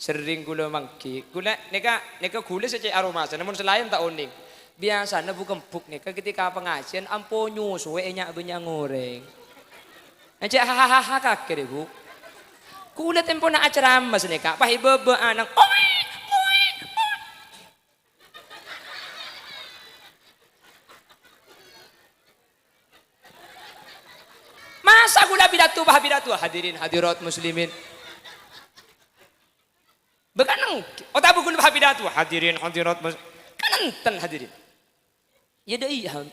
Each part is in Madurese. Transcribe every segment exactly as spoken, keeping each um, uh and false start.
Serrèng kaulâ mangghi. Kaulâ nèka, nèka kaulâ sè cè' aromasana, mon sè laèn ta' onèng. Biyasana bu-kembuk nèka ketika pangajiân ampon nyosoè è nya'-bânnya' orèng. Ajâ' hahaha kakè rè, Bu. Kaulâ tempona acerama sanèka, pas èbâbâ ana'na, "Oi, oi, oi." Masa kaulâ pidato, pas pidato, hadirin hadirat muslimin. Bâ' kanèng, otabâ ghun bâ' pidato, hadirin hadirat mus-, kanènten hadirin. Iyâ dâ' iyâ,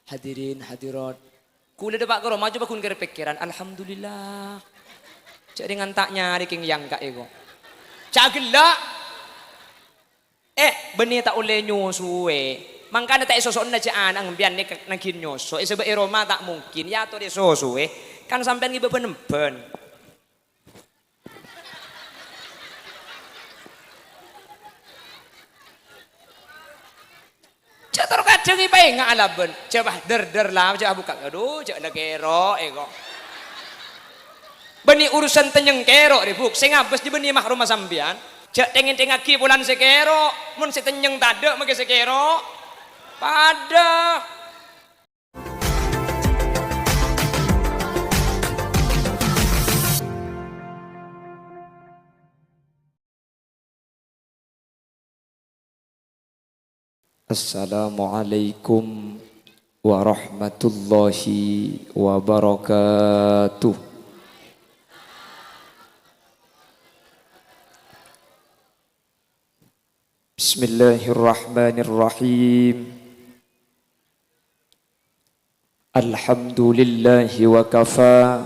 hadirin hadirat. Kaulâ dâpa' ka roma, coba ghun kèr-pèkkèran, "Alhamdulillah. Jâ' rèng anta' nyarè kèng yang ka'è ko'." Jâ' ghellâ'. Eh, bânnè ta' ollè nyosoè. Mangkana ta' èsoso'ana jâ' ana' sampèyan nè-, nangghin nyosoè, sabâ' è roma ta' mungkin, yâ ator èsosoè. Kan sampèyan ngibâ bân-embân. Jâ' tor kadhâng èpaènga' alabân. Jâ' bâ' dâr-dâr la, jâ' bukka'. Adhu, jâ' la kèro', è ko'. Bânnè urusan tennyèng kèro' rè, Bu'. Sè ngabâs jâ bânnè mahroma sampèyan. Jâ' tèng-èntèngngaghi polana sè kèro'. Mon sè tennyèng tadâ', maghi sè kèro'. Padâ. Assalamualaikum warahmatullahi wabarakatuh. Bismillahirrahmanirrahim. Alhamdulillahi wa kafa.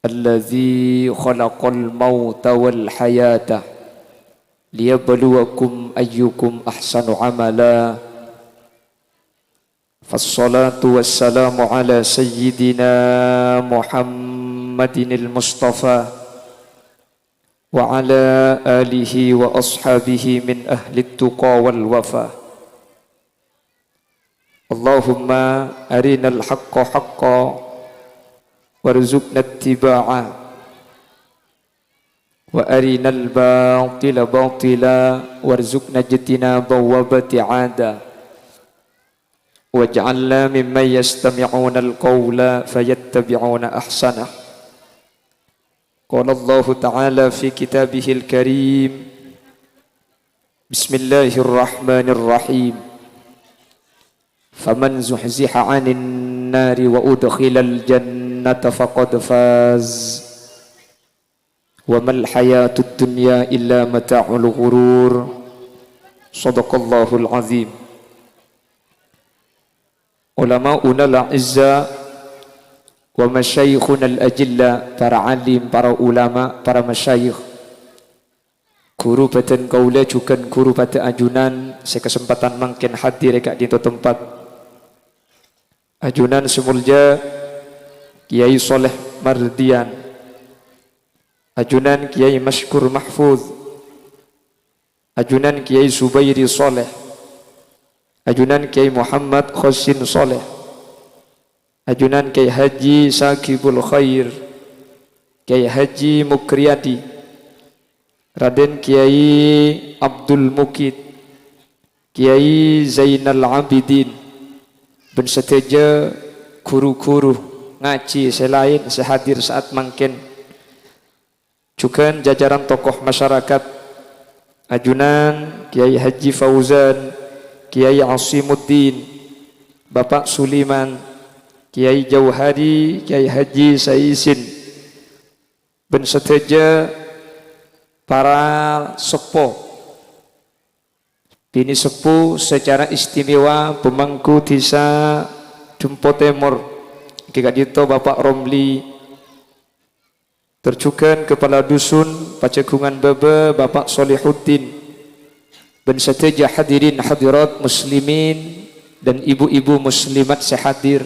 Alladzi khalaqal mauta wal hayata liyabluwakum ayyukum ahsanu amala. Fassalatu wassalamu ala sayyidina Muhammadinil Mustafa wa ala alihi wa ashabihi min ahlit tuqa wal wafa. Allahumma arinal haqqa haqqa warzuqna ittiba'a, wa arinal batila batila warzuqna ijtinaba wa ibti'ada. Waj'alna mimman yastami'unal qawla fayattabi'una ahsanah. Qala Allahu ta'ala fi kitabihil karim, Bismillahirrahmanirrahim. Faman zuhziha 'anin nari wa udkhilal jannata faqad faz. Wa mal hayatud dunya illa mata'ul ghurur. Shadaqallahul azim. Ulama'unal a'izza wa masyayikhunal ajilla, para alim, para ulama, para masyayikh, ghuru bhâdhân kaulâ jhughân ghuru padâ ajunan sè kasempadhân mangkèn hadir è ka'dinto tempat. Ajunan sè molja Kiai Shaleh Mardian, ajunan Kiai Masykur Mahfud, ajunan Kiai Zubairi Shaleh, ajunan Kiai Muhammad Khosin Shaleh, ajunan Kiai Haji Sagibul Khair, Kiai Haji Mukriyadi, Raden Kiai Abdul Mukit, Kiai Zainal Abidin, bân sadhâjâ ghuru-ghuru ngajhi sè laèn sè hadir sa'at mangkèn. Jhughân jajaran tokoh masyarakat, ajunan Kiai Haji Fauzan, Kiai Asimuddin, Bapak Suliman, Kiai Jauhari, Kiai Haji Saisin, bân sadhâjâ para seppo. Bini seppo secara istimewa pemangku Dhisa Dempo Tèmor, èngghi ka'dinto Bapak Romli, tor jhughân Kepala Dusun Pajagungan Bâbâ, Bapak Solihuddin, bân sadhâjâ hadirin hadirat muslimin dan ibu-ibu muslimat sè hadir,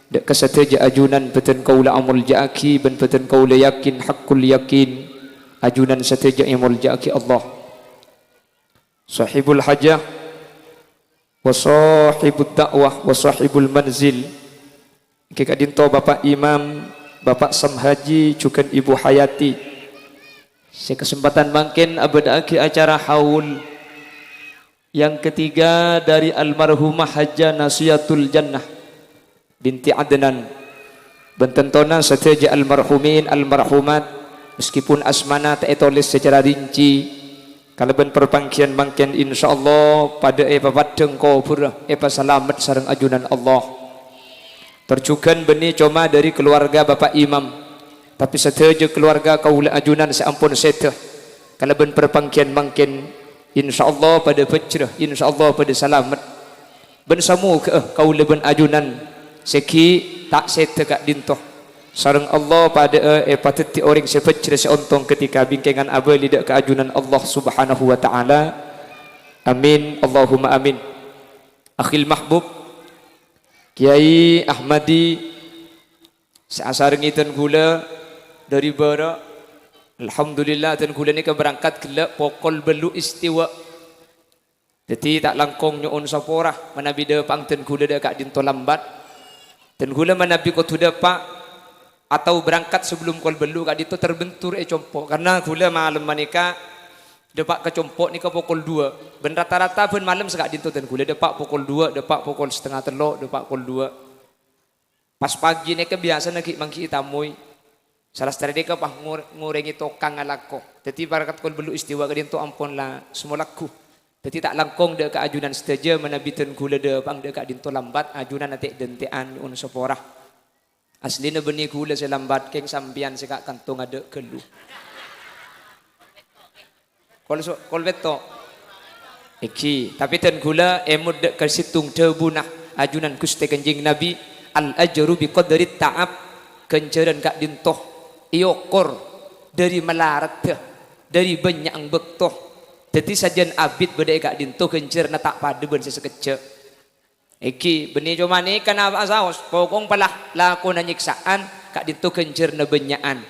dâ' ka sadhâjâ ajunan bhâdhân kaulâ amolja'aghi bân bhâdhân kaulâ yakin haqqul yakin, ajunan sadhâjâ èmolja'aghi Allah. Sahibul hajah, wa sahibud da'wah, wa sahibul manzil. Èngghi ka'dinto Bapak Imam, Bapak Sam Haji, jhughân Ibu Hayati. Sè kesempatan mangkèn abâdâ'aghi acara haul yang ketiga dari almarhumah Hajjah Nasiyatul Jannah binti Adnan. Bân tantona sadhâjâ almarhumin, almarhumat, meskipun asmana ta' ètolès secara rinci, kalabân parpangghiyân mangkèn insyaallah padâ èpapaddhâng kobhurrâ, èpasalamet sareng ajunan Allah. Tor jhughân bânnè coma dhâri kaluwarga Bapa' Imam, tapè sadhâjâ kaluwarga kaulâ ajunan sè ampon sèdhâ kalabân parpangghiyân mangkèn, insyaallah padâ bhâjrâ, insyaallah padâ salamet. Bân samoghâ'â kaulâ bân ajunan sè ghi' ta' sèdhâ ka'dinto sareng Allah padâ'â èpadhâddhi orèng sè bhâjrâ sè ontong ketika bingkèngan abâli dâ' ka ajunan Allah Subhanahu wa Ta'ala. Amin, Allahumma amin. Akhil mahbub, Kyai Ahmadi, sè asarengngè dân ghulâ dhâri bârâ'. Alhamdulillah, dân ghulâ nèka berangkat ghellâ' pokol bâllu' istiwa. Dhâddhi ta' langkong nyo'on sapora manabi dâpa'ang dân ghulâ dâ' ka'dinto lambat. Dân ghulâ manabi kodhu dâpa' atau berangkat sebelum kol bâllu' ka'dinto terbentur è compo'. Karna ghulâ malem panèka dâpa' ka compo' nèka pokol duwâ'. Bân rata-rata bân malem saka'dinto dân ghulâ dâpa' pokol duwâ', dâpa' pokol satengnga tello', dâpa' kol duwâ'. Pas pagi nèka biyasana ghi' mangghi'i tamoy. Salastarè nèka pas ngor-, ngorèngè tokang alako. Dhâddhi, barakat kol bâllu' istiwa ka'dinto ampon la samolagghu. Dhâddhi, ta' langkong dâ' ka ajunan sadhâjâ manabi dân ghulâ dâpa'ang dâ' ka'dinto lambat, ajunan atè'-dântè'an nyo'on sapora. Aslina bânnè ghulâ sè lambat, kèng sampèyan sè ka' kanto ngadâ' ghâllu. Kol so-, kol pètto'. Èngghi, tapè dân ghulâ èmot dâ' ka sèttong dhâbuna ajunan Ghustè Kanjeng Nabi, "Al-ajru bi qadrit ta'ab," ghânjhârân ka'dinto èokor dhâri malaradhâ, dhâri bânnya'na bâkto. Dhâddhi, sajân abit bâdâ è ka'dinto ghânjhârânna ta' padâ bân sè sakejjhâ'. Èngghi, bânnè coma nèka napa'a saos, pokong pala lakona nyèksa'an, ka'dinto ghânjhârânna bânnya'an.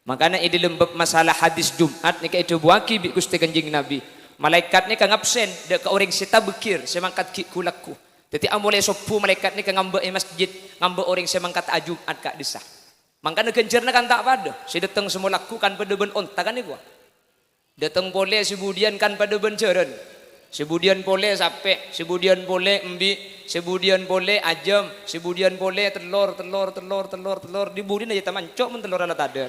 Mangkana è dâlem bab masalah hadis Jum'at nèka èdhâbuwâghi bi' Ghustè Kanjeng Nabi, malaèkat nèka ngabsèn dâ' ka orèng sè tabghir, sè mangkat ghi' ghu-lagghu. Dhâddhi, amolè sobbhu malaèkat nèka ngambâ' è masjid, ngambâ' orèng sè mangkat ajum'at ka'dissa'. Mangkana ghânjhârânna kan ta' padâ, sè dâteng samolagghu kan padâ bân onta kan èkowa. Dâteng polè sè budiyân kan padâ bân jhârân. Sè budiyân polè sapè, sè budiyân polè embi', sè budiyân polè ajâm, sè budiyân polè tellor, tellor, tellor, tellor, tellor. Dhi budina jhâ' tamanco' mon tellorra la tadâ'.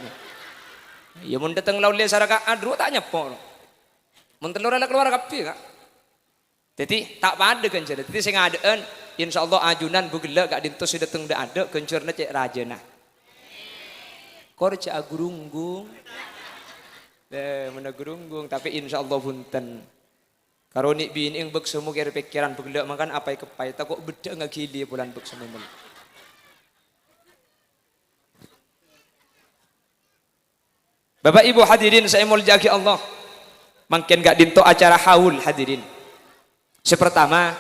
Iyâ, mon dâteng la ollè saraka'at, ro ta' nyeppo, no. Mon tellorra la kalowar kabbhi, Ka'. Dhâddhi, ta' padâ ghânjhârânna. Dhâddhi, sè ngadâ'ân, insyaallah ajunan bu ghellâ' ka'dinto sè dâteng dâ'-adâ', ghânjhârânna cè' rajâna. Kor jhâ' agurunggung. Eh, mon agurunggung, tapè insyaallah bhunten. Karo nè'-binè' bâkso mokèr pèkkèran bu ghellâ' mangkana apaè-kepaè, tako' beddhâ'ânga ghili polana bâkso mèmèn. Bapak Ibu hadirin sè èmoljâ'aghi Allah, mangkèn ka'dinto acara haul, hadirin. Sè partama,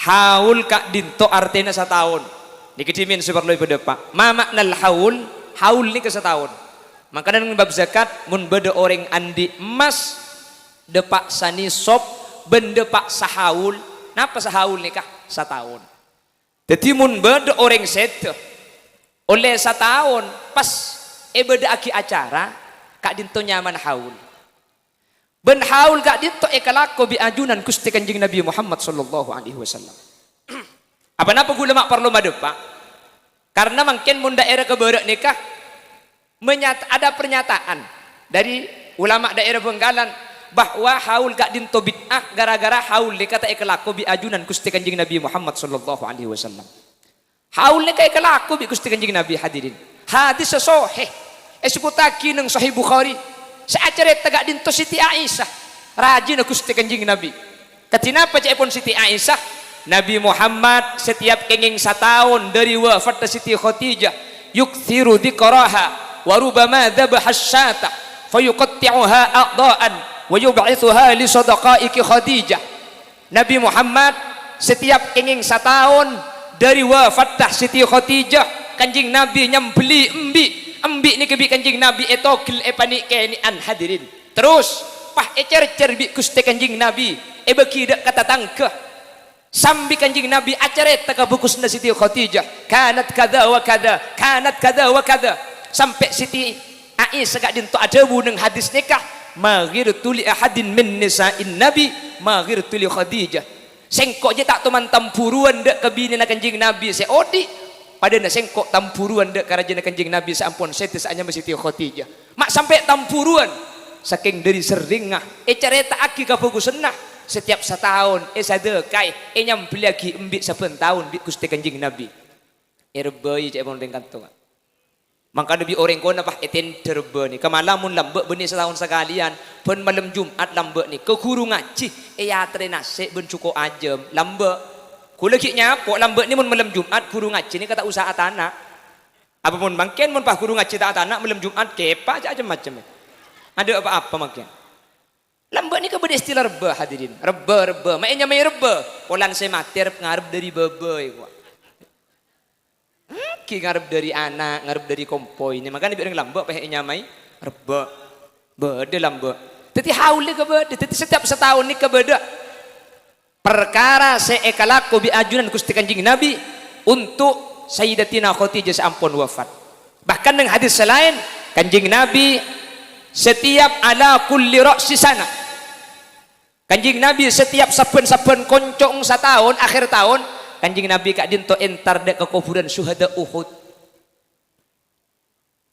haul ka'dinto artèna sataon. Nèkè dhimèn sè parlo èpadâpa'. Ma ma'nal haul? Haul nèka sataon. Mangkana neng bab zakat, mon bâdâ orèng andi' emmas, dâpa' sanisop, bân dâpa' sahaul. Napa sahaul nèka? Sataon. Dhâddhi, mon bâdâ orèng sèdhâ ollè sataon pas èbâdâ'aghi acara, ka'dinto nyamana haul. Bân haul ka'dinto èkalako bi' ajunan Ghustè Kanjeng Nabi Muhammad sallallahu alaihi wasallam. Apa napa ghulâ ma' parlo madâpa'? Karna mangkèn mon daerah ka bârâ' nèka, menyat-, ada pernyataan dari ulama daerah Bangkalan bahwa haul ka'dinto bid'ah gara-gara haul nèka ta' èkalako bi' ajunan Ghustè Kanjeng Nabi Muhammad sallallahu alaihi wasallam. Haul nèka èkalako bi' Ghustè Kanjeng Nabi, hadirin. Hadis sè sahih, èsebbhuttaghi neng Sahih Bukhari, sè acarèta ka'dinto Siti Aisyah, rajina Ghustè Kanjeng Nabi. Kadhi napa ca'èpon Siti Aisyah? Nabi Muhammad setiap kèngèng sataon dhâri wafatta Siti Khadijah, yuktsiru dzikraha, wa rubbama dzabaha asy-syata, fa yuqatti'uha a'dha'an, wa yub'itsuha li shadaqaiki Khadijah. Nabi Muhammad setiap kèngèng sataon dhâri wafatta Siti Khadijah, Kanjeng Nabi nyambelli embi'. Embi' nèka bi' Kanjeng Nabi ètogel èpanè'-kènè'an, hadirin. Terros, pas ècèrcèr bi' Ghustè Kanjeng Nabi, èbâghi dâ' ka tatangghâ. Sambi Kanjeng Nabi acarèta ka bhâghusna Siti Khadijah, "Kanat kadza wa kadza, kanat kadza wa kadza." Sampè' Siti Aisyah ka'dinto adhâbu neng hadis nèka, "Ma ghirtu li ahadin min nisa'in Nabi, ma ghirtu li Khadijah." Sèngko' jâ' ta' toman tambhuruwân dâ' ka binèna Kanjeng Nabi sè odi', padâna sèngko' tambhuruwân dâ' ka rajâna Kanjeng Nabi sè ampon sèdhâ sè anyama Siti Khadijah. Ma' sampè' tambhuruwân, sakèng dâri serrèngnga ècarèta'aghi kabhâghusânna, satèyap sataon èsadhâkaè, ènyambelliyaghi embi' sabbhân taon bi' Ghustè Kanjeng Nabi. Èrebbhâi ca'èpon rèng kanto, Ka'. Mangkana bi' orèng kona, pas ètèndhâ rebbhâ nèka. Mala mon lambâ' bânnè sataon sakalèyan, bân malem Jum'at lambâ' nèka ghuru ngajhi èyaterrè nasè' bân jhuko' ajâm, lambâ'. Ghulâ ghi' nyapo, lambâ' nè mon malem Jum'at ghuru ngajhi nèka ta' osa atana'. Apa mon mangkèn, mon pas ghuru ngajhi ta' atana', malem Jum'at kèpa jâ' cem-macem. Adâ' pa-apa mangkèn. Lambâ' nèka bâdâ istilah rebbhâ, hadirin. Rebbhâ, rebbhâ. Ma' ènyamaè rebbhâ? Polana sè matè arep ngarep dâri bâbâ, èkowa. Èngghi ngarep dâri ana', ngarep dâri kompoy. Nè, mangkana bi' orèng lambâ' pas ènyamaè rebbhâ. Bâdâ lambâ'. Dhâddhi haul nèka bâdâ. Dhâddhi satèyap sataon nèka bâdâ. Parkara sè èkalako bi' ajunan Ghustè Kanjeng Nabi untuk Sayyidatina Khadijah sè ampon wafat. Bahkan neng hadis sè laèn, Kanjeng Nabi setiap ala kulli ra'si sana. Kanjeng Nabi setiap sabbhân-sabbhân konco'eng sataon, akhir taon, Kanjeng Nabi ka'dinto entar dâ' ka kobhurân syuhada Uhud.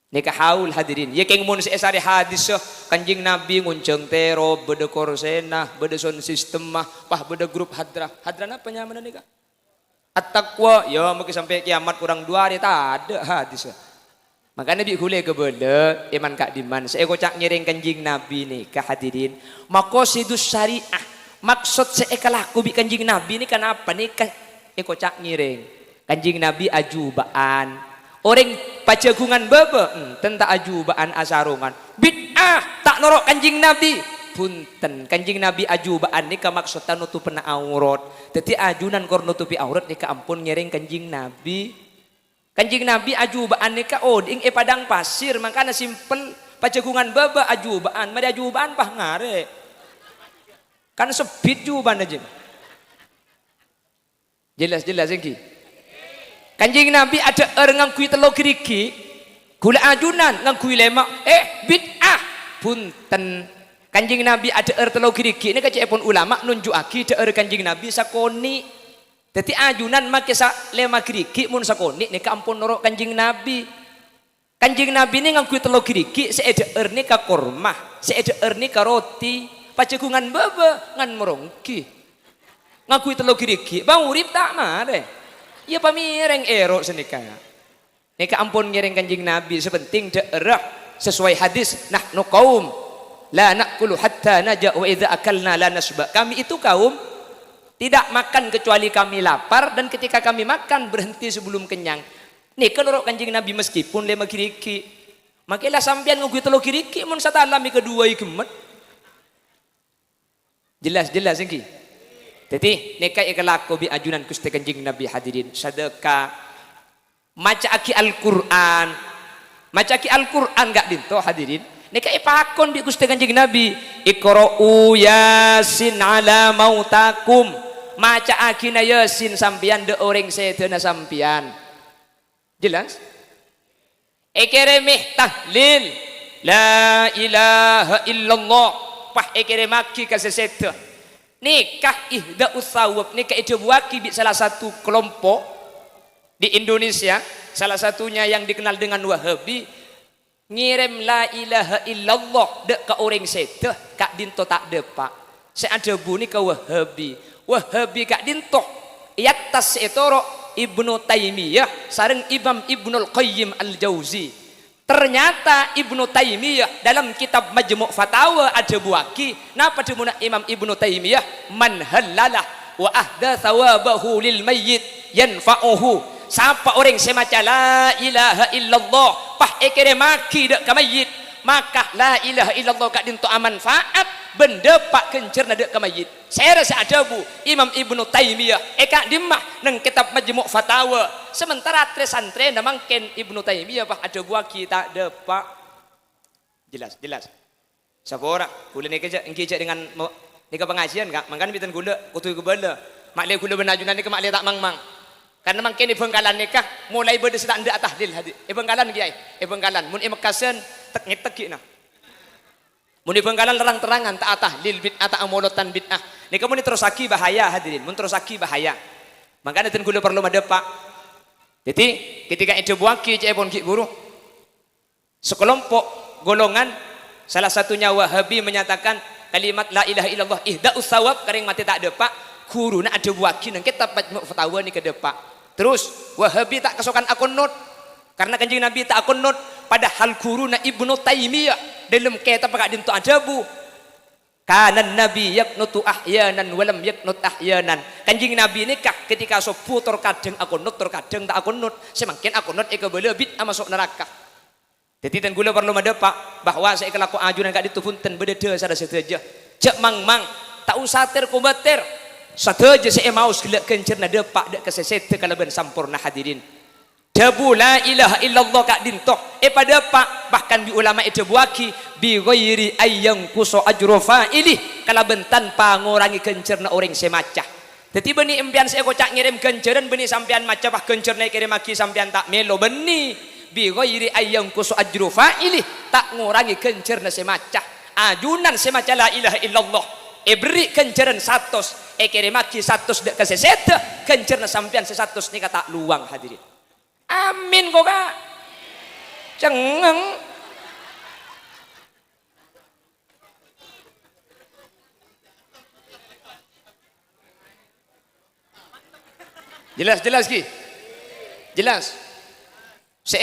Nèka haul, hadirin. Yâ, kèng mon sè èsarè hadis, Kanjeng Nabi ngonjhâng tèrop, bâdâ korsèna, bâdâ sound system-ma, pas bâdâ grup hadrah. Hadrah napa nyamana nèka? At-Taqwa. Yâ, mangkè sampè' kiyamat korang duwâ arè tadâ' hadis. Mangkana bi' ghulâ kabâlâ, è man ka'dimman, sè èkoca' ngèrèng Kanjeng Nabi nèka, hadirin. Maqasidus syariah, maksod sè èkalako bi' Kanjeng Nabi nèka napa nèka èkoca' ngèrèng? Kanjeng Nabi ajubâ'ân. Orèng pajhâghungan bâbâ, enten ta' ajubâ'ân asarongan. Bid'ah, ta' noro' Kanjeng Nabi. Bhunten, Kanjeng Nabi ajubâ'ân nèka maksoddhâ notobhâna aurat. Dhâddhi ajunan kor notobhi aurat nèka ampon ngèrèng Kanjeng Nabi. Kanjeng Nabi ajubâ'ân nèka odi'eng è padang pasir, mangkana simpel. Pajhâghungan bâbâ ajubâ'ân, marè ajubâ'ân pas ngarè'. Kan sebbhit jubâ'na, jin. Jelas-jelas, èngghi? Kanjeng Nabi adhâ'âr ngangghuy tello ghârighi', ghulâ ajunan ngangghuy lèma', eh, bid'ah! Bhunten. Kanjeng Nabi adhâ'âr tello ghârighi' nèka ca'èpon ulama nonjhu'aghi dhâ'âr Kanjeng Nabi sakonè'. Dhâddhi ajunan makè sa-, lèma ghârighi' mon sakonè' nèka ampon noro' Kanjeng Nabi. Kanjeng Nabi nè ngangghuy tello ghârighi', sè èdhâ'âr nèka korma, sè èdhâ'âr nèka roti, pajhâghungan bâbâ, ngan moronggi. Ngangghuy tello ghârighi', bâ urip ta' marè. Iyâ pamèrèng èro' sanèka. Nèka ampon ngèrèng Kanjeng Nabi, sè penting dhâ'ârrâ sesuai hadis, "Nahnu qaum la na'kulu hatta naja' wa idza akalna la nasba'." Kami itu kaum tidak makan kecuali kami lapar, dan ketika kami makan, berhenti sebelum kenyang. Nèka noro' Kanjeng Nabi meskipun lèma ghârighi'. Makè la sampèyan ngangghuy tello ghârighi' mon satalam è kaduwâi ghemmet. Jelas-jelas èngghi. Dhâddhi nèka èkalako bi' ajunan Ghustè Kanjeng Nabi, hadirin. Sadhâka, maca'aghi Al-Qur'an. Maca'aghi Al-Qur'an ka'dinto, hadirin. Nèka èpakon bi' Ghustè Kanjeng Nabi, "Iqra'u Yasin ala mautakum." Maca'aghina Yasin sampèyan dâ' orèng sèdhâna sampèyan. Jelas? Èkèrèmè tahlil, "La ilaha illallah", pas èkèrèmaghi ka sè sèdhâ. Nèka Ihda'us Tsawab, nèka èdhâbuwâghi bi' salah satu kelompok di Indonesia, salah satunya yang dikenal dengan Wahabi, ngèrèm "La ilaha illallah" dâ' ka orèng sèdhâ, ka'dinto ta' dâpa'. Sè adhâbu nèka Wahabi. Wahabi ka'dinto è attas sè ètoro' Ibnu Taimiyah sareng Imam Ibnul Qayyim Al-Jauzi. Ternyata Ibnu Taimiyah dalam kitab Majmu' Fatawa adhâbuwâghi, napa dhâbuna Imam Ibnu Taimiyah? "Man hallala wa ahda tsawabahu lil mayyit yanfa'uhu." Sapa orèng sè maca "La ilaha illallah", pas èkèrèmaghi dâ' ka mayyit, maka "La ilaha illallah" ka'dinto amanfaat bân dâpa' ghânjhârna dâ' ka mayyit. Sèra sè adhâbu Imam Ibnu Taimiyah è ka'dimma neng kitab Majmu' Fatawa. Sementara trè-santrèna mangkèn Ibnu Taimiyah pas adhâbuwâghi ta' dâpa'. Jelas, jelas. Sapora, ghulâ nèka jâ', èngghi jâ' dengan mo-, nèka pangajiân, Ka'. Mangkana bhunten ghulâ kodhu èkabâlâ. Ma'lè ghulâ bân ajunan nèka ma'lè ta' mangmang. Karna mangkèn è Bhângkalan nèka molaè bâdâ sè ta' endâ' tahlil, hadi-, è Bhângkalan, kèyaè. È Bhângkalan. Mon è Mekkasân, tek-ngetek ghi' na. Mon è Bhângkalan terang-terangan, ta' atahlil bid'ah, ta' amolotan bid'ah. Nèka mon èterrossaghi bahaya, hadirin. Mon terrossaghi bahaya. Mangkana dân kaulâ parlo madâpa'. Dhâddhi, ketika èdhâbuwaghi ca'èpon ghi' bhuru, sekelompok golongan, salah satunya Wahabi, menyatakan kalimat la ilaha illallah ihda'us sawab, ka rèng matè ta' dâpa', ghuruna adhâbuwaghi neng kètab Majmu' Fatawa nèka dâpa'. Terus, Wahabi ta' kasokan akonot, karena Kanjeng Nabi ta' akonot, padahal ghuruna Ibnu Taimiyah dâlem kètab ka'dinto adhâbu, "Kana Nabi yaqnutu ahyanan wa lam yaqnut ahyanan." Kanjeng Nabi nèka ketika sobbhu tor kadhâng akonot, tor kadhâng ta' akonot. Sè mangkèn akonot èkabâlâ bid'ah maso' naraka. Dhâddhi, dân kaulâ parlo madâpa' bahwa sè èkalako ajunan ka'dinto bhunten bâdâ dhâsarra sadhâjâ. Jhâ' mangmang, ta' osa ter-kobater. Sadhâjâ sè èmaos ghellâ' ghânjhârânna dâpa' dâ' ka sè sèdhâ kalabân samporna, hadirin. Dhâbu la ilaha illallah ka'dinto èpadâpa', bahkan bi' ulama èdhâbuwaghi, "Bi ghairi ayyanqusa ajru fa'ilih," kalabân tanpa ngorangè ghânjhârânna orèng sè maca. Dhâddhi, bânnè empèyan sè èkoca' ngèrèm ghânjhârân, bânnè sampèyan maca, bâ ghânjhârânna èkèrèmmaghi sampèyan ta' mèlo, bânnè. "Bi ghairi ayyanqusa ajru fa'ilih," ta' ngorangè ghânjhârânna sè maca. Ajunan sè maca la ilaha illallah èberri' ghânjhârân satos, èkèrèmmaghi satos dâ' ka sè sèdhâ, ghânjhârânna sampèyan sè satos nèka ta' lowang, hadirin. Amin, kok, Ka'? Cengngeng. Jelas, jelas, ghi? Jelas. Sè,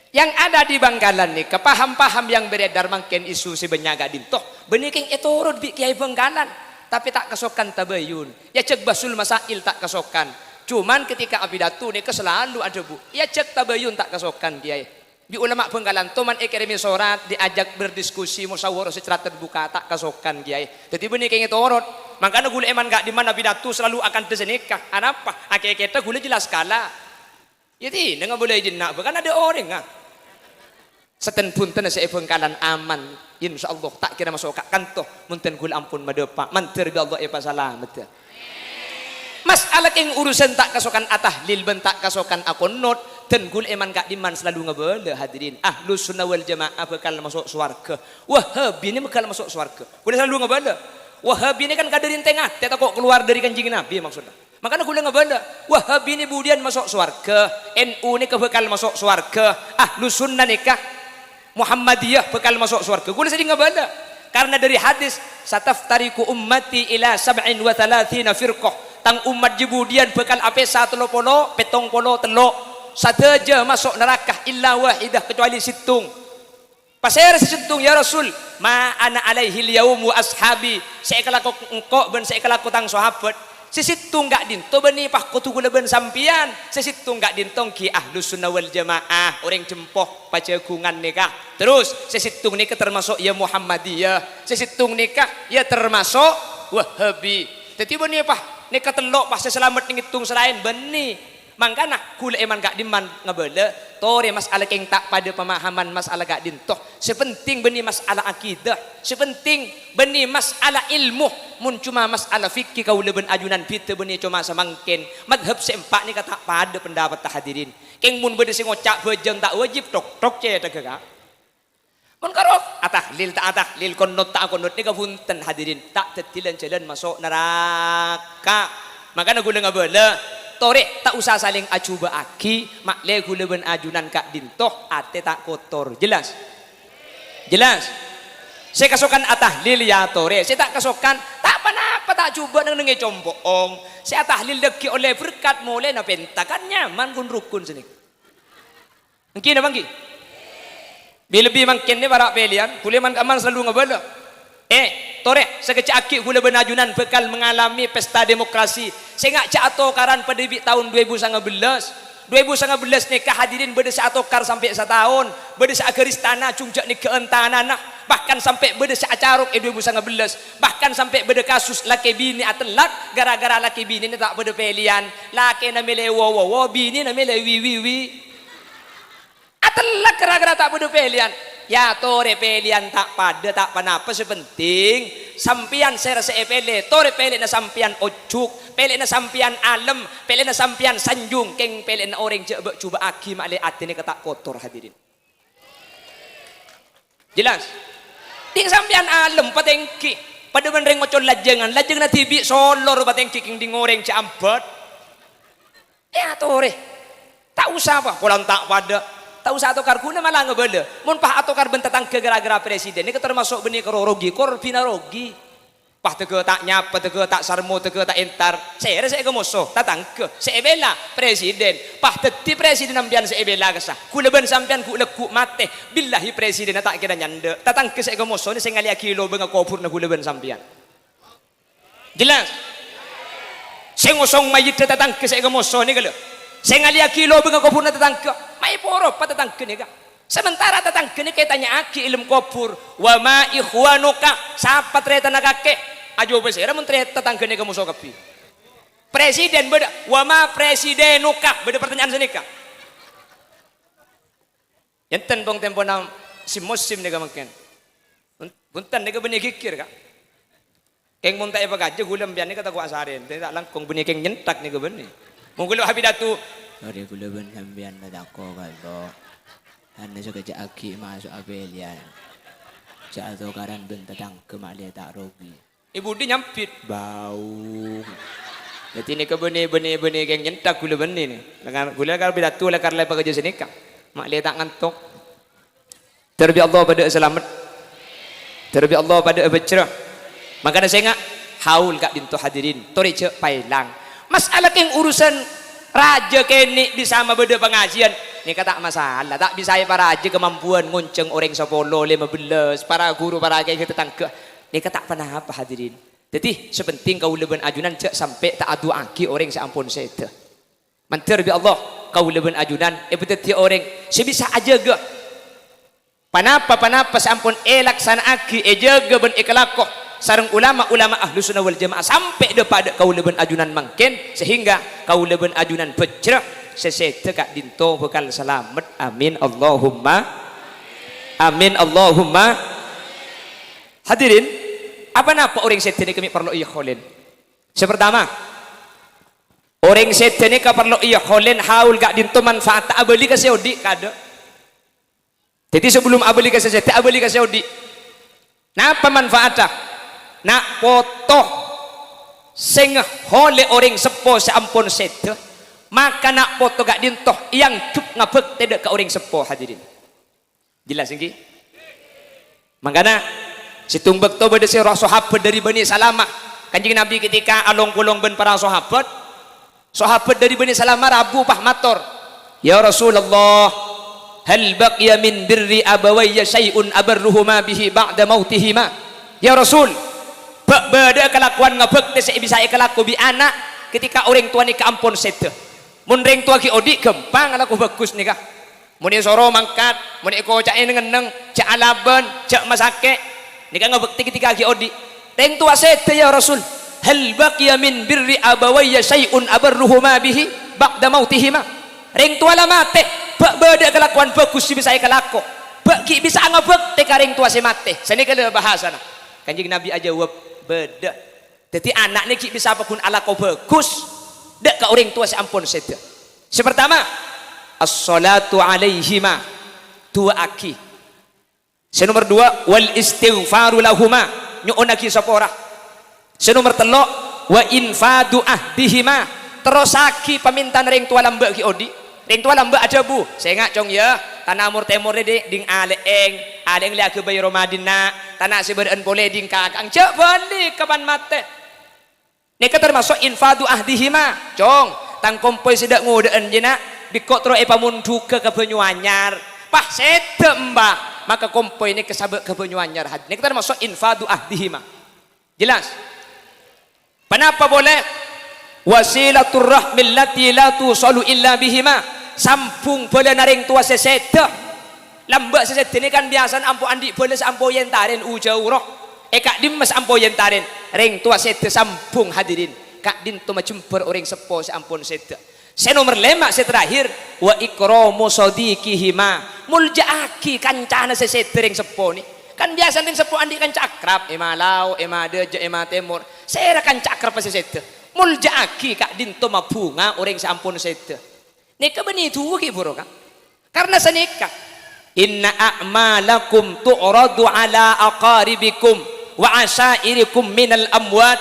yang ada di Bangkalan nèka, paham-paham yang beredar mangkèn isu sè bânnya' ka'dinto, bânnè kèng ètorot bi' kèyaè Bangkalan, tapè ta' kasokan tabayun. Èajhâk bahsul masail ta' kasokan. Cuman ketika apidato nèka selalu adhâbu, èajhâk tabayun ta' kasokan, kèyaè. Bi' ulama Bangkalan toman èkèrèmè sorat, diajak berdiskusi, musyawarah secara terbuka, ta' kasokan, kèyaè. Dhâddhi bânnè kèng ètorot. Mangkana ghulâ è man ka'dimman apidato selalu akantha sanèka. Anapa? Akèkèdhâ ghulâ jelas kala. Yâ, dinah ngabâlâi dinna', bâ kan adâ' orèngnga. Sèttèn bhunten sè è Bangkalan aman. Insyaallah, ta' kèra maso' ka' kanto. Mon dân ghulâ ampon madâpa', mandhâr bi' Allah èpasalameddhâ. Mas'ala kèng urusan ta' kasokan atahlil bân ta' kasokan akonot, dân ghulâ è man ka'dimman selalu ngabâlâ, hadirin. Ahlussunnah wal Jamaah bhâkal maso' sowarghâ. Wahabi nè bhâkal maso' sowarghâ. Ghulâ selalu ngabâlâ. Wahabi nè kan kadhâri entèng atè tako' kalowar dhâri Kanjeng Nabi, maksodda. Mangkana ghulâ ngabâlâ, Wahabi nè budiyân maso' sowarghâ, N U nèka bhâkal maso' sowarghâ, Ahlussunnah nèka, Muhammadiyah bhâkal maso' sowarghâ. Ghulâ sèdhing ngabâlâ. Karna dhâri hadis, "Sataftariqu ummati ila sab'in wa thalathina firqah." Tang ommat jâ budiyân bhâkal apèsa tello polo, pèttong polo tello'. Sadhâjâ maso' naraka illa wahidah, kecuali sèttong. "Pasèra sè sèttong, ya Rasul?" "Ma ana alaihil yaum wa ashabi," sè èkalako engko' bân sè èkalako tang sahabat. Sè sèttong ka'dinto bânnè pas kodhu ghulâ bân sampèyan. Sè sèttong ka'dinto ghi Ahlussunnah wal Jamaah, orèng Jempo, Pajhâghungan nèka. Terros, sè sèttong nèka termaso' ya Muhammadiyah. Sè sèttong nèka ya termaso' Wahabi. Dhâddhi bânnè pas nèka tello' pas sè salamet nèng sèttong sè laèn bânnè. Mangkana, ghulâ è man ka'dimman ngabâlâ, torè mas'ala kèng ta' padâ pamahaman mas'ala ka'dinto. Sè penting bânnè mas'ala akidah. Sè penting bânnè mas'ala ilmu. Mon coma mas'ala fikih kaulâ bân ajunan bhidhâ bânnè coma samangkèn. Madhab sè empa' nèka ta' padâ pendapatta, hadirin. Kèng mon bâdâ sè ngoca' bhâjâng ta' wajib, thok-thok cèthagghâ, Ka'. Mon karo atahlil ta' atahlil, konot ta' akonot, nèka bhunten, hadirin, ta' dhâddhi lan-jhâlân maso' naraka. Mangkana ghulâ ngabâlâ, torè ta' osa salèng ajhubâ'aghi, ma'lè ghulâ bân ajunan ka'dinto, atè ta' kotor. Jelas? Jelas? Sè kasokan atahlil, ya torè. Sè ta' kasokan, ta' ponapa, ta' jhubâ' neng-nengngè compo'ong. Sè atahlil dhâggi' ollè berkat, molèna pènta, kan nyaman ghun-rokon sènè. Èngghi napa èngghi? Bi-, lebbi mangkèn nè para' pèlèyan, ghulâ man-, man salalu ngabâlâ. Eh, torè, sakejjhâ'aghi ghulâ bân ajunan bhâkal mengalami pesta demokrasi. Sènga' jhâ' atokaran padâ bi' taon duwâ èbu sangabellâs. Duwâ èbu sangabellâs nèka, hadirin, bâdâ sè atokar sampè' sataon, bâdâ sè aghâris tana, jhung jhâ' nèggâ'ân tanana, bahkan sampè' bâdâ sè acarok è duwâ èbu sangabellâs, bahkan sampè' bâdâ kasus lakè binè atellak gara-gara lakè binèna ta' padâ pèlèyan. Lakèna mèlè wo-, wo-, wo, binèna mèlè wi-, wi-, wi. Atellak gara-gara ta' padâ pèlèyan. Ya, torè pèlèyan ta' padâ, ta' ponapa, sè penting sampèyan sè rassa èpèlè, torè pèlèna sampèyan ojhuk, pèlèna sampèyan alem, pèlèna sampèyan sanjung, kèng pèlèna orèng jhâ' bâ'-jhubâ'aghi ma'lè atèna ka ta' kotor, hadirin. Jelas? Ding sampèyan alem patèngghi. Padâ bân rèng ocol lajângan, lajânganna dhibi' solor patèngghi kèng ding orèng jhâ' ambât. Èatorè. Ta' osa, apa, polana ta' padâ. Ta' osa atokar ghuna mala ngabâlâ. Mon pas atokar bân tatangghâ ghârâ-ghârâ presiden, nèka tamaso' bânnè karo rogi, korbhina rogi. Pas tèghâ ta' nyapa, tèghâ ta' sarmo, tèghâ ta' entar. Sèra sè èkamoso? Tatangghâ. Sè èbhilâ? Presiden. Pas dhâddhi presiden sampèyan sè èbhilâ kassa. Ghulâ bân sampèyan ghu'-lagghu' matè. Billahi presidenna ta' kèra nyandhâ'. Tatangghâ sè èkamoso nè sè ngalèyaghi lobângnga kobhurrâ ghulâ bân sampèyan. Jelas? Sè ngosong mayyidda tatangghâ sè èkamoso nèka lho. Sè ngalèyaghi lobângnga kobhurrâ tatangghâ. Ma' èporopa tatangghâ nèka. Sementara tatangghâ nèka ètanya'aghi è dâlem kobhur, "Wa ma ikhwanuka?" Sapa tarètanna kakè? Ajâwâbhâ sèra mon tarè-, tatangghâ nèka moso kabbhi. Presiden bâdâ, "Wa ma presidenuka?" Bâdâ partanya'an sanèka. Enten pong-tempona sim-musim nèka mangkèn. Bun-, bunten nèka bânnè ghighir, Ka'. Kèng mon ta' èpakajâ ghulâ sampèyan nèka tako' asarèn, ta' langkong bânnè kèng nyenthak nèka bânnè. Mon ghulâ apidato, "Arè ghulâ bân sampèyan la tako' kalo. Anè sakejjhâ' aghi' maso' apèlèyan. Jhâ' atokaran bân tatangghâ ma'lè ta' rogi." È budi nyambit, bau. Dhâddhi nèka bânnè, bânnè, bânnè kèng nyenthak ghulâ bânnè nè. Lengan ghulâ kal pidato lakar la èpakajâ sanèka. Ma'lè ta' ngantok. Dhâr bi' Allah padâ'â salamet. Dhâr bi' Allah padâ'â bhâjjhrâ. Mangkana sènga', haul ka'dinto hadirin. Torè jhâ' paèlang. Mas'ala kèng urusan rajâ kènè' bisa mabâdâ pangajiyân. Nèka ta' masalah. Ta' bisa èparajâ kamampuan ngonjhâng orèng sapolo, lèma bellâs, para ghuru, para kèyaè tatangghâ. Nèka ta' ponapa, hadirin. Dhâddhi, sè pentèng kaulâ bân ajunan jhâ' sampè' ta' adu'aaghi orèng sè ampon sèdhâ. Mandhâr bi' Allah, kaulâ bân ajunan èpadhâddhiyâ orèng sè bisa ajâgâ ponapa-ponapa sè ampon èlaksana'aghi, èjâgâ bân èkalako sareng ulama-ulama Ahlus Sunnah wal Jamaah sampè' dhâ-padâ kaulâ bân ajunan mangkèn, sehingga kaulâ bân ajunan bhâjjhrâ sè sèdhâ ka'dinto bhâkal salamet. Amin, Allahumma amin, Allahumma. Hadirin, apa-napa orèng sèdhâ nèka mè' parlo èyaholèn? Sè partama, orèng sèdhâ nèka parlo èyaholèn haul ka'dinto manfaatta abâli ka sè odi' kadâ'. Dhâddhi, sabellunna abâli ka sè sèdhâ, abâli ka sè odi'. Napa manfaatta? Na' poto sè ngaholè orèng seppo sè ampon sèdhâ, maka na' poto ka'dinto èangghep ngabhâktè dhâ' ka orèng seppo, hadirin. Jelas, ènggi? Mangkana, sèttong bâkto bâdâ sè rowa sahabat dhâri Bani Salamah. Kanjeng Nabi ketika along-polong bân para sahabat, sahabat dhâri Bani Salamah rabu pas mator, "Ya Rasulullah, hal baqiya min birri abawayya syai'un abarruhuma bihi ba'da mautihima?" Ya Rasul, bâ-, bâdâ'â kalakowan ngabhâktè sè bisa èkalako bi' ana' ketika orèng towa nèka ampon sèdhâ. Mon rèng towa ghi' odi', ghâmpang alako bhâghus nèka. Mon èsoro mangkat, mon èkoca'è neng-enneng, jhâ' alabân, jhâ' masakè'. Nèka ngabhâktè ketika ghi' odi'. Rèng towa sèdhâ, ya Rasul. Hal baqiya min birri abawayya syai'un abarruhuma bihi ba'da mautihima? Rèng towa la matè, bâ-, bâdâ'â kalakowan bhâghus sè bisa èkalako. Bâ' ghi' bisa'a ngabhâktè ka rèng towa sè matè. Sanèka la bhâsana. Kanjeng Nabi ajâwâb, "Bâdâ." Dhâddhi, ana' nè ghi' bisa paggun alako bhâghus dhâ' ka orèng towa sè ampon sèdhâ. Sè partama, as-shalatu alaihima, du'aaghi. Sè nomer duwâ', wal istighfaru lahuma, nyo'onnaghi sapora. Sè nomer tello', wa infadhu ahdihima, terrossaghi pamèntana rèng towa lambâ' ghi' odi'. Rèng towa lambâ' adhâbu, "Sènga', Cong, yâ, tana mor-tèmor rè ding alè'eng, alè'eng lè aghâbây romadhinna, tana sè bârâ'ân polè ding kaka'eng, jhâ' bâli kapan matè." Nèka tamaso' infadhu ahdihima, "Cong, tang kompoy sè dâ'-ngodâ'ân jiyâ, Na', bi' engko' terro èpamondhugâ ka bânyu anyar." Pas sèdhâ, embah, maka kompoy nèka sabâ' ka bânyu anyar. Had-, nèka tamaso' infadhu ahdihima. Jelas? Ponapa polè? Wasilaturrahmi allati la tusalu illa bihima. Sambhung bhâlâna rèng towa sè sèdhâ. Lambâ' sè sèdhâ nèka kan biyasana ampo andi' bhâlâ sè ampo èentarèn, u-jhâuro. È ka'dimma sè ampo èentarèn? Rèng towa sèdhâ sambhung, hadirin. Ka'dinto majembhâr orèng seppo sè ampon sèdhâ. Sè nomer lèma', sè terakhir, wa ikramu shadiqihima, molja'aghi kancana sè sèdhâ rèng seppo nè. Kan biyasana rèng seppo andi' kanca akrab, è malao, è madâjâ, è matèmor. Sèra kanca akrab sè sèdhâ? Molja'aghi ka'dinto mabhunga orèng sè ampon sèdhâ. Nèka bânnè duwâ' ghi' bhuru, Ka'? Karna sanèka, "Inna a'malakum tu'radu ala aqaribikum wa asyairikum minal amwat."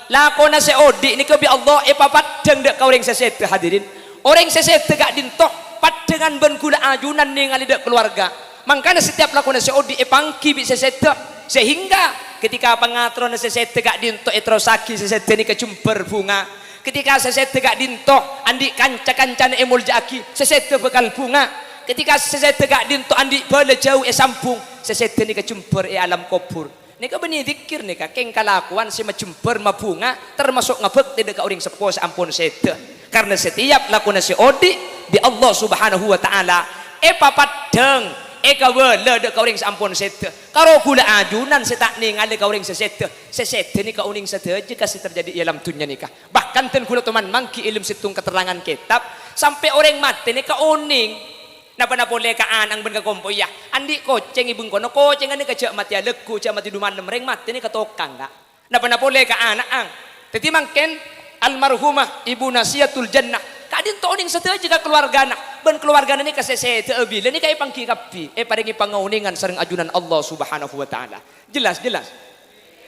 Lakona sè odi' nèka bi' Allah èpapaddhâng dâ' ka orèng sè sèdhâ, hadirin. Orèng sè sèdhâ ka'dinto paddhângan bân ghulâ ajunan nèngalè dâ' kalowarga. Mangkana, setiap lakona sè odi' èpangghi bi' sè sèdhâ, sehingga ketika pangaterrona sè sèdhâ ka'dinto èterrossaghi, sè sèdhâ nèka jembhâr bhunga. Ketika sè sèdhâ ka'dinto andi' kanca-kancana èmolja'aghi, sè sèdhâ bhâkal bhunga. Ketika sè sèdhâ ka'dinto andi' bhâlâ jhâu èsambhung, sè sèdhâ nèka jembhâr è alam kobhur. Nèka bânnè dzikir nèka, kèng kalakowan sè majembhâr mabhunga, termasuk ngabhâktè dâ' ka orèng seppo sè ampon sèdhâ. Karna setiap lakona sè odi' bi' Allah Subhanahu wa Ta'ala èpapaddhâng, èkabâlâ dâ' ka orèng sè ampon sèdhâ. Karo ghulâ ajunan sè ta' nèngalè ka orèng sè sèdhâ, sè sèdhâ nèka onèng sadhâjâ ka sè terjadi è alam dhunnya nèka. Bahkan dân ghulâ toman mangghi è lem sèttong katerrangan kètab, sampè' orèng matè nèka onèng. Napa-napa polè ka ana'na bân ka kompoyya. Andi' kocèng è bengkona, kocèngnga nèka jhâ' matèya lagghu, jhâ' matè du malem, rèng matè nèka tokang, Ka'. Napa-napa polè ka ana'na. Dhâddhi mangkèn almarhumah Ibu Nasiyatul Jannah ka'dinto onèng sadhâjâ ka kalowargana, bân kalowargana nèka sè sèdhâ'â bilâ nèka èpangghi kabbhi, èparèngè pangaonèngan sareng ajunan Allah Subhanahu wa Ta'ala. Jelas, jelas?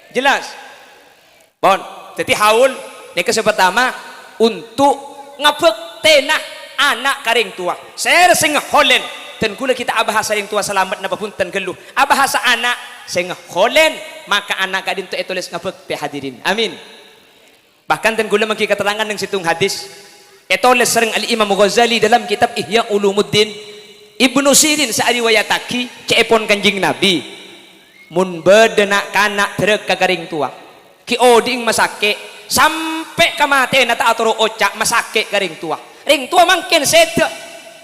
Jelas? Pon. Dhâddhi haul nèka sè partama, untuk ngabhâktèna ana' ka rèng towa. Sèra sè ngèholèn, dân ghulâ ghi' ta' abahasa rèng towa salamet napa bhunten ghâllu. Abahasa ana' sè ngèholèn, maka ana' ka'dinto ètolès ngabhâktè, hadirin. Amin. Bahkan dân ghulâ mangghi katerrangan neng sèttong hadis, ètolès sareng Al-Imam Ghazali dalam kitab Ihya Ulumuddin, Ibnu Sirin sè ariwayataghi ca'èpon Kanjeng Nabi, "Mon bâdâ na'-kana' dhârâka ka rèng towa, ghi' odi'èng masakè', sampè' ka matèna ta' atoro' oca' masakè' ka rèng towa. Rèng towa mangkèn sèdhâ,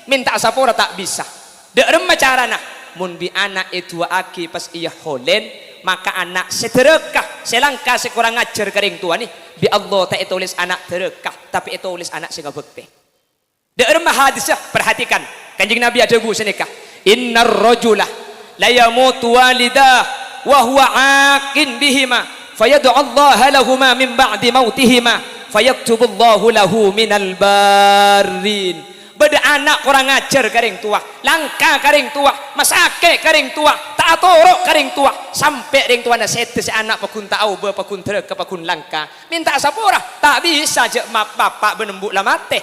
mènta'a sapora ta' bisa. Dâ' remma carana? Mon bi' ana' èdu'a'aghi pas èyaholèn, maka ana' sè dhârâka, sè langka, sè korang ajhâr ka rèng towa nè, bi' Allah ta' ètolès ana' dhârâka, tapè ètolès ana' sè ngabhâktè." Dâ' remma hadissa, perhatikan. Kanjeng Nabi adhâbu sanèka, "Innar rajula layamutu walidah wa huwa aqin bihima, fayad'ullaha lahuma min ba'di mautihima, fayaktubullahu lahu minal barrin." Bâdâ ana' korang ajhâr ka rèng towa, langka ka rèng towa, masakè' ka rèng towa, ta' atoro' ka rèng towa, sampè' rèng towana sèdhâ sè ana' pagghun ta' aobâ, pagghun dhârâka, pagghun langka. Mènta'a sapora, ta' bisa jhâ' ma-, bapa' bân embu' la matè.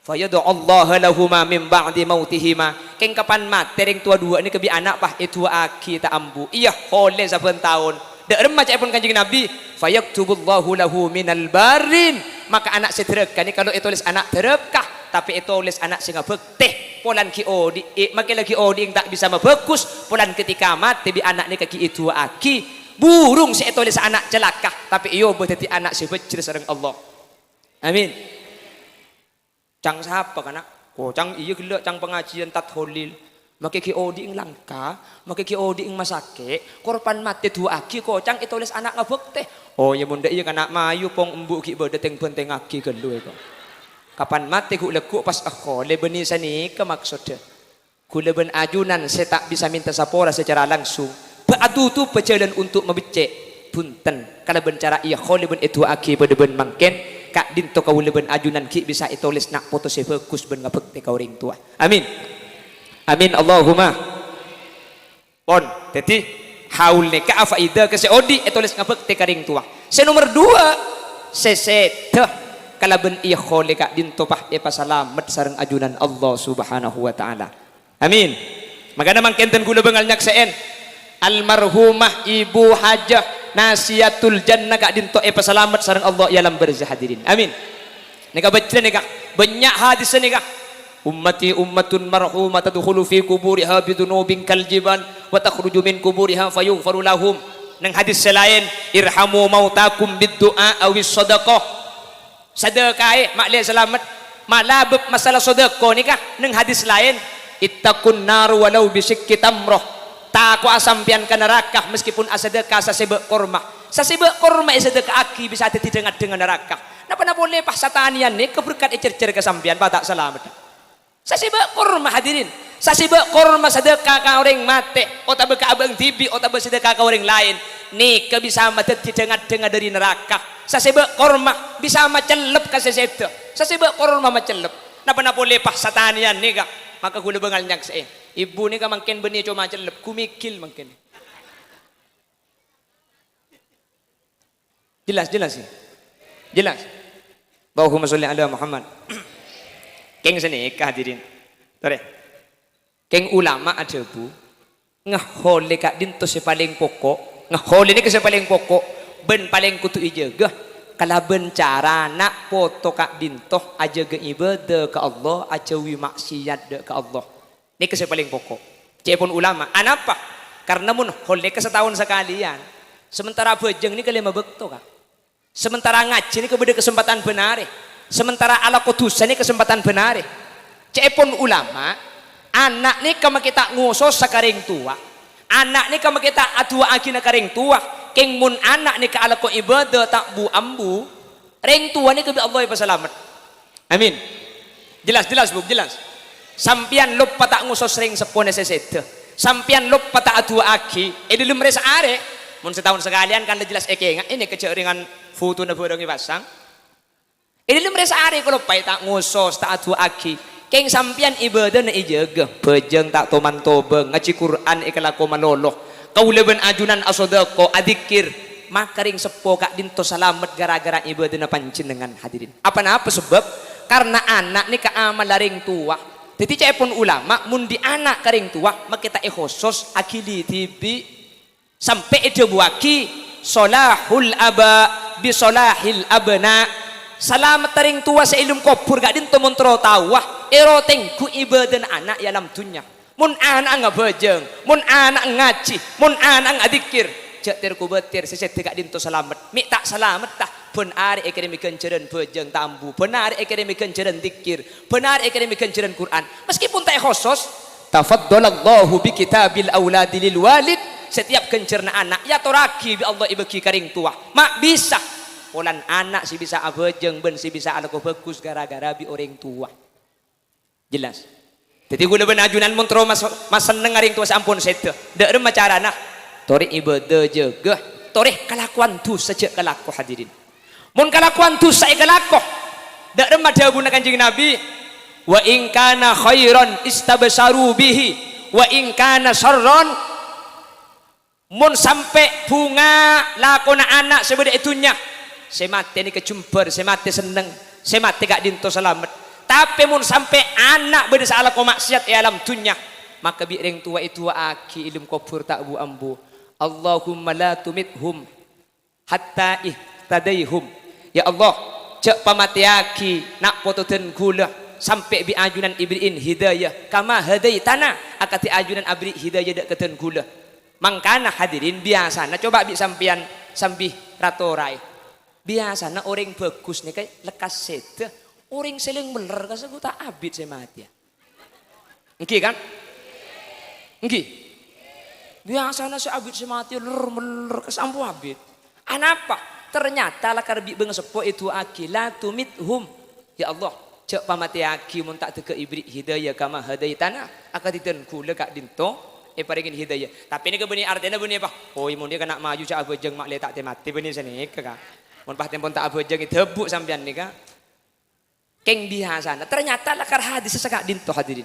"Fayad'ullaha lahuma min ba'di mautihima." Kèng kapan matè rèng towa duwâ' nèka bi' ana' pas èdu'a'aghi ta' ambu. Èyaholè sabbhân taon. Dâ' remma ca'èpon Kanjeng Nabi, "Fayaktubullahu lahu minal barrin." Maka ana' sè dhârâka nèka lo' ètolès ana' dhârâka, tapè ètolès ana' sè ngabhâktè. Polana ghi' odi'è, makè la ghi' odi'èng ta' bisa mabhâghus, polana ketika matè bi' ana' nèka ghi' èdu'a'aghi. Burung sè ètolès ana' calaka, tapè èobâ dhâddhi ana' sè bhâjjhrâ sareng Allah. Amin. Ca'na sapa, kana'? Koca'na iyâ ghellâ', ca'na pangajiyân Tad Kholil. Makè ghi' odi'èng langka, makè ghi' odi'èng masakè', korban matè du'a'aghi, koca'na ètolès ana' ngabhâktè. Oh, iyâ, mon dâ' iyâ, kana', mayu pong embu' ghi' bâdâ tèng-bhântèngngaghi ghâllu, èko. Kapan matè ghu'-lagghu' pas èyaholè bânnè sanèka maksoddhâ. Ghulâ bân ajunan sè ta' bisa mènta sapora sacara langsung, bâ' adudubhâ jhâlân untuk mabeccè', bhunten, kalabân cara èyaholè bân èdu'a'aghi padâ bân mangkèn, ka'dinto kaulâ bân ajunan ghi' bisa ètolès na' poto sè bhâghus bân ngabhâktè ka orèng towa. Amin. Amin, Allahumma. Pon. Dhâddhi, haul nèka afaida ka sè odi' ètolès ngabhâktè ka rèng towa. Sè nomer duwâ', sè sèdhâ kalabân èyaholè ka'dinto pas èpasalamet sareng ajunan Allah Subhanahu wa Ta'ala. Amin. Mangkana mangkèn dhân ghulâ bângal nyaksè'è, almarhumah Ibu Hajah Nasiyatul Jannah ka'dinto èpasalamet sareng Allah è alam barzah, hadirin. Amin. Nèka bâjâ nèka, bânnya' hadis nèka. "Ummati ummatun marhumah tadkhulu fi quburiha bidzunubin kal jibal wa takhruju min quburiha fayughfaru lahum." Neng hadis sè laèn, "Irhamu mautakum bid du'a awis shadaqah." Sadâkaè, ma'lè salamet. Malabâb masalah sodako nèka, neng hadis laèn, "Ittaqun nar walau bisyiqqi tamrah." Tako'a sampèyan ka naraka meskipun asadâka sasèbâ' korma. Sasèbâ' korma èsadâkaaghi bisa dhâddhi dhâng-adhângnga naraka. Napa-napa polè pas satanèyan nèka berkat ècèrcèr ka sampèyan, pas ta' salamet. Sasèbâ' korma, hadirin. Sasèbâ' korma sadâka ka orèng matè, otabâ ka abâ'na dhibi', otabâ sadâka ka orèng laèn. Nèka bisa madhâddhi dhâng-adhângnga dhâri naraka. Sasèbâ' korma bisa macellep ka sè sèdhâ. Sasèbâ' korma macellep. Napa-napa polè pas satanèyan nèka. Maka ghulâ bângal nyaksè'è. Ibu nèka mangkèn bânnè coma cellep, gumigil mangkèn. Jelas, jelas, ya? Jelas. Allahumma sholli ala Muhammad. Kèng sanèka, hadirin. Torè. Kèng ulama adhâbu, ngaholè ka'dinto sè palèng poko', ngaholè nèka sè palèng poko' bân palèng kodhu èjâgâ kalabân cara na' poto ka'dinto ajâgâ ibadah ka Allah, ajhâuwi maksiat dâ' ka Allah. Nèka sè palèng poko'. Ca'èpon ulama, anapa? Karna mon hol nèka sataon sakalèyan, sementara abhâjâng nèka lèma bâkto, Ka'. Sementara ngajhi nèka bâdâ kasempadhân bân arè. Sementara alako dhusa nèka kasempadhân bân arè. Ca'èpon ulama, ana' nèka makè ta' ngososa ka rèng towa. Ana' nèka makè ta' adu'aaghina ka rèng towa. Kèng mon ana' nèka alako ibadah ta' bu-ambu, rèng towa nèka bi' Allah èpasalamet. Amin. Jelas, jelas, Bu, jelas. Sampèyan loppa ta' ngosos rèng seppona sè sèdhâ. Sampèyan loppa ta' adu'aaghi è dhâlem rè-saarè. Mon sataon sakalèyan kan la jelas èkènga', nèka jhâ' rèngan fotona bhârâng èpasang. È dhâlem rè-saarè kaloppaè ta' ngosos, ta' adu'aaghi. Kèng sampèyan ibadana èjâgâ, bhâjâng ta' toman tobâng, ngajhi Qur'an èkalako malolo. Kaulâ bân ajunan asodako, adzikir. Maka rèng seppo ka'dinto salamet ghârâ-ghârâ ibadana panjhennengngan, hadirin. Apa-napa sabâb? Karna ana' nèka amalla rèng towa. Dhâddhi ca'èpon ulama, mon dhi' ana' ka rèng towa, makè ta' èhosos, aghili dhibi'. Sampè' èdhâbuwaghi, "Sholahul aba bi sholahil abna." Salametta rèng towa sè è alam kobhur ka'dinto mon terro taowa, èro tengghu ibadana ana' è alam dhunnya. Mon ana'a ngabhâjâng, mon ana'a ngajhi, mon ana'a adzikir, jhâ' ter-kobâter, sè sèdhâ ka'dinto salamet. Mè' ta' salametta, bân arè èkèrèmè ghânjhârân bhâjâng ta' ambu, bân arè èkèrèmè ghânjhârân dzikir, bân arè èkèrèmè ghânjhârân Qur'an. Meskipun ta' èhosos, "Tafaddalallahu bi kitabil auladi lil walid," setiap ghânjhârânna ana' èatorraghi bi' Allah èbâghi ka rèng towa. Ma' bisa. Polana ana' sè bisa abhâjâng bân sè bisa alako bhâghus ghârâ-ghârâ bi' orèng towa. Jelas. Dhâddhi, kaulâ bân ajunan mon terro mas-, masennengnga rèng towa sè ampon sèdhâ. Dâ' remma carana? Torè ibadah jâgâ, torè kalakowan dhusa jhâ' kalako, hadirin. Mon kalakowan dhusa èkalako, dâ' remma dhâbuna Kanjeng Nabi, "Wa in kana khairan istabsyaru bihi, wa in kana syarran." Mon sampè' bhunga lakona ana' sè bâdâ è dhunnya, sè matè nèka jembhâr, sè matè senneng, sè matè ka'dinto salamet. Tapè mon sampè' ana' bâdâ sè alako ma'siyat è alam dhunnya, maka bi' rèng towa èdu'aaghi è alam kobhur ta' bu-ambu, "Allahumma la tumithum hatta ihtadaihum." Ya Allah, jhâ' pamatèyaghi na' poto dân kaulâ sampè' bi' ajunan èbèrri'in hidayah, kama hadaitana, akadhi ajunan abèrri' hidayah dâ' ka dân kaulâ. Mangkana, hadirin, biyasana, coba bi' sampèyan sambi ratoraè. Biyasana orèng bhâghus nèka lekkas sèdhâ, orèng sè lèng-mellèr ka saguta' abit sè matèya. Èngghi, kan? Èngghi. Biyasana sè abit sè matèya ler-mellèr ka sampo abit. Anapa? Ternyata lakar bi' bângaseppo èdu'aaghi, "La tumithum." Ya Allah, jhâ' pamatèyaghi mon ta' dâgghâ' èbèrri' hidayah kama hadaitana, akadhi dân kaulâ ka'dinto èparèngè hidayah. Tapè nèka bânnè artèna bânnè apa? Oh, mon nèka na' maju jhâ' abhâjâng ma'lè ta' tè-matè bânnè sanèka, Ka'. Mon pas tempon ta' abhâjâng èdhâbu sampèyan nèka. Kèng biyasana, ternyata lakar hadis sè ka'dinto, hadirin.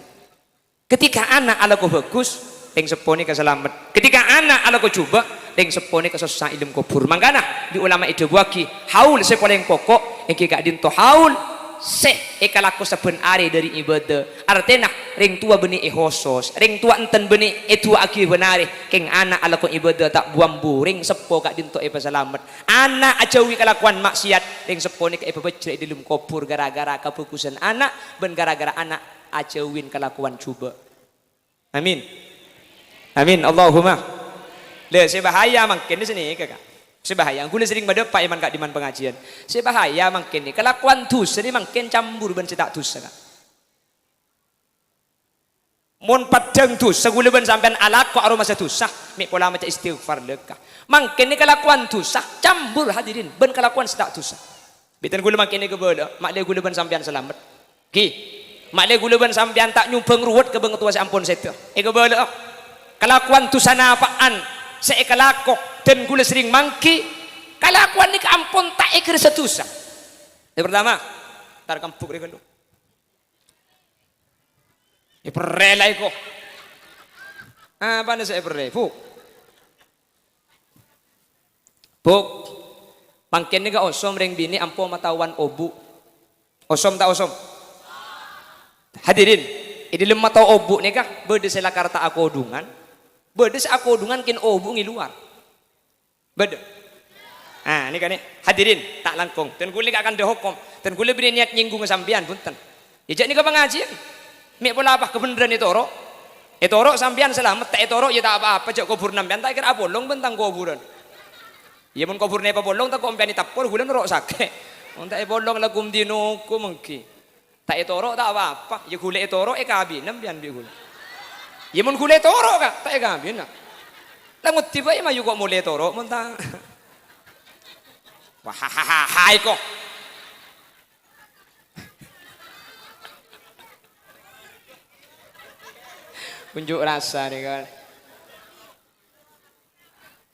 Ketika ana' alako bhâghus, rèng seppo nèka salamet. Ketika ana' alako jhubâ', rèng seppo nèka sossa è alam kobhur. Mangkana, bi' ulama èdhâbuwaghi, haul sè palèng poko' èngghi ka'dinto haul sè èkalako sabbhân arè dâri ibadah. Artèna, rèng towa bânnè èhosos, rèng towa enten bânnè èdu'aaghi bân arè, kèng ana' alako ibadah ta' bu-ambu, rèng seppo ka'dinto èpasalamet. Ana' ajhâuwi kalakowan ma'siyat, rèng seppo nèka èpabhâjhrâ è dâlem kobhur ghârâ-ghârâ kabhâghusân ana', bân ghârâ-ghârâ ana' ajhâuwin kalakowan jhubâ'. Amin. Amin. Allahumma. Lha, sè bahaya mangkèn sanèka, Ka'. Sè bahaya, kaulâ serrèng madâpa' è man ka'dimman pangajiân. Sè bahaya mangkèn nèka, kalakowan dhusa nèka mangkèn cambur bân sè ta' dhusa, Ka'. Mon paddhâng dhusa kaulâ bân sampèyan alako aromasa dhusa, mè' pola maca istighfar lèka. Mangkèn nèka kalakowan dhusa, cambur hadirin, bân kalakowan sè ta' dhusa. Bhâdhân kaulâ mangkèn èkabâlâ, ma'lè kaulâ bân sampèyan salamet. Ghi, ma'lè kaulâ bân sampèyan ta' nyombhâng ruwet ka bângtowa sè ampon sèdhâ. Èkabâlâ, kalakowan dhusa napa'an sè èkalako, dhân kaulâ serrèng mangghi, kalakowan nèka ampon ta' èkarassa dhusa. Sè partama, entar kembhuk rè ghâllu. Èperrèla èko. Apana sè èperrè, Bu'? Bu', mangkèn nèka osom rèng binè' ampo mataowan obu'. Osom ta' osom? Hadirin, è dhâlem matao obu' nèka bâdâ sè lakar ta' akodhungan, bâdâ sè akodhungan kèng obu' è lowar. Bâdâ? Ah, nèka nè, hadirin, ta' langkong. Dân kaulâ nèka kandhâ hokom. Dân kaulâ bânnè niyat nyèngghunga sampèyan, bhunten. Iyâ, jhâ' nèka pangajiyân. Mè' pola apa kabhendherrân ètoro'? Ètoro' sampèyan salamet, ta' ètoro' iyâ ta' apa-apa, jhâ' kobhurrâ sampèyan ta' kèra apolong bân tang kobhurân. Iyâ, mon kobhurrâ èpapolong, tako' sampèyan ètappor, ghulâ noro' sakè'. Mon ta' èpolong, la ghum dinoko manggi. Ta' ètoro' ta' apa-apa, iyâ ghulâ ètoro' èkabina sampèyan bi' ghulâ. Iyâ, mon ghulâ ètoro', Ka', ta' èkabina. La ngoddi bhâi mayu ko' molè ètoro', mon ta'. Wah, ha, ha, ha, ha, iko. Unjuk rasa nèka.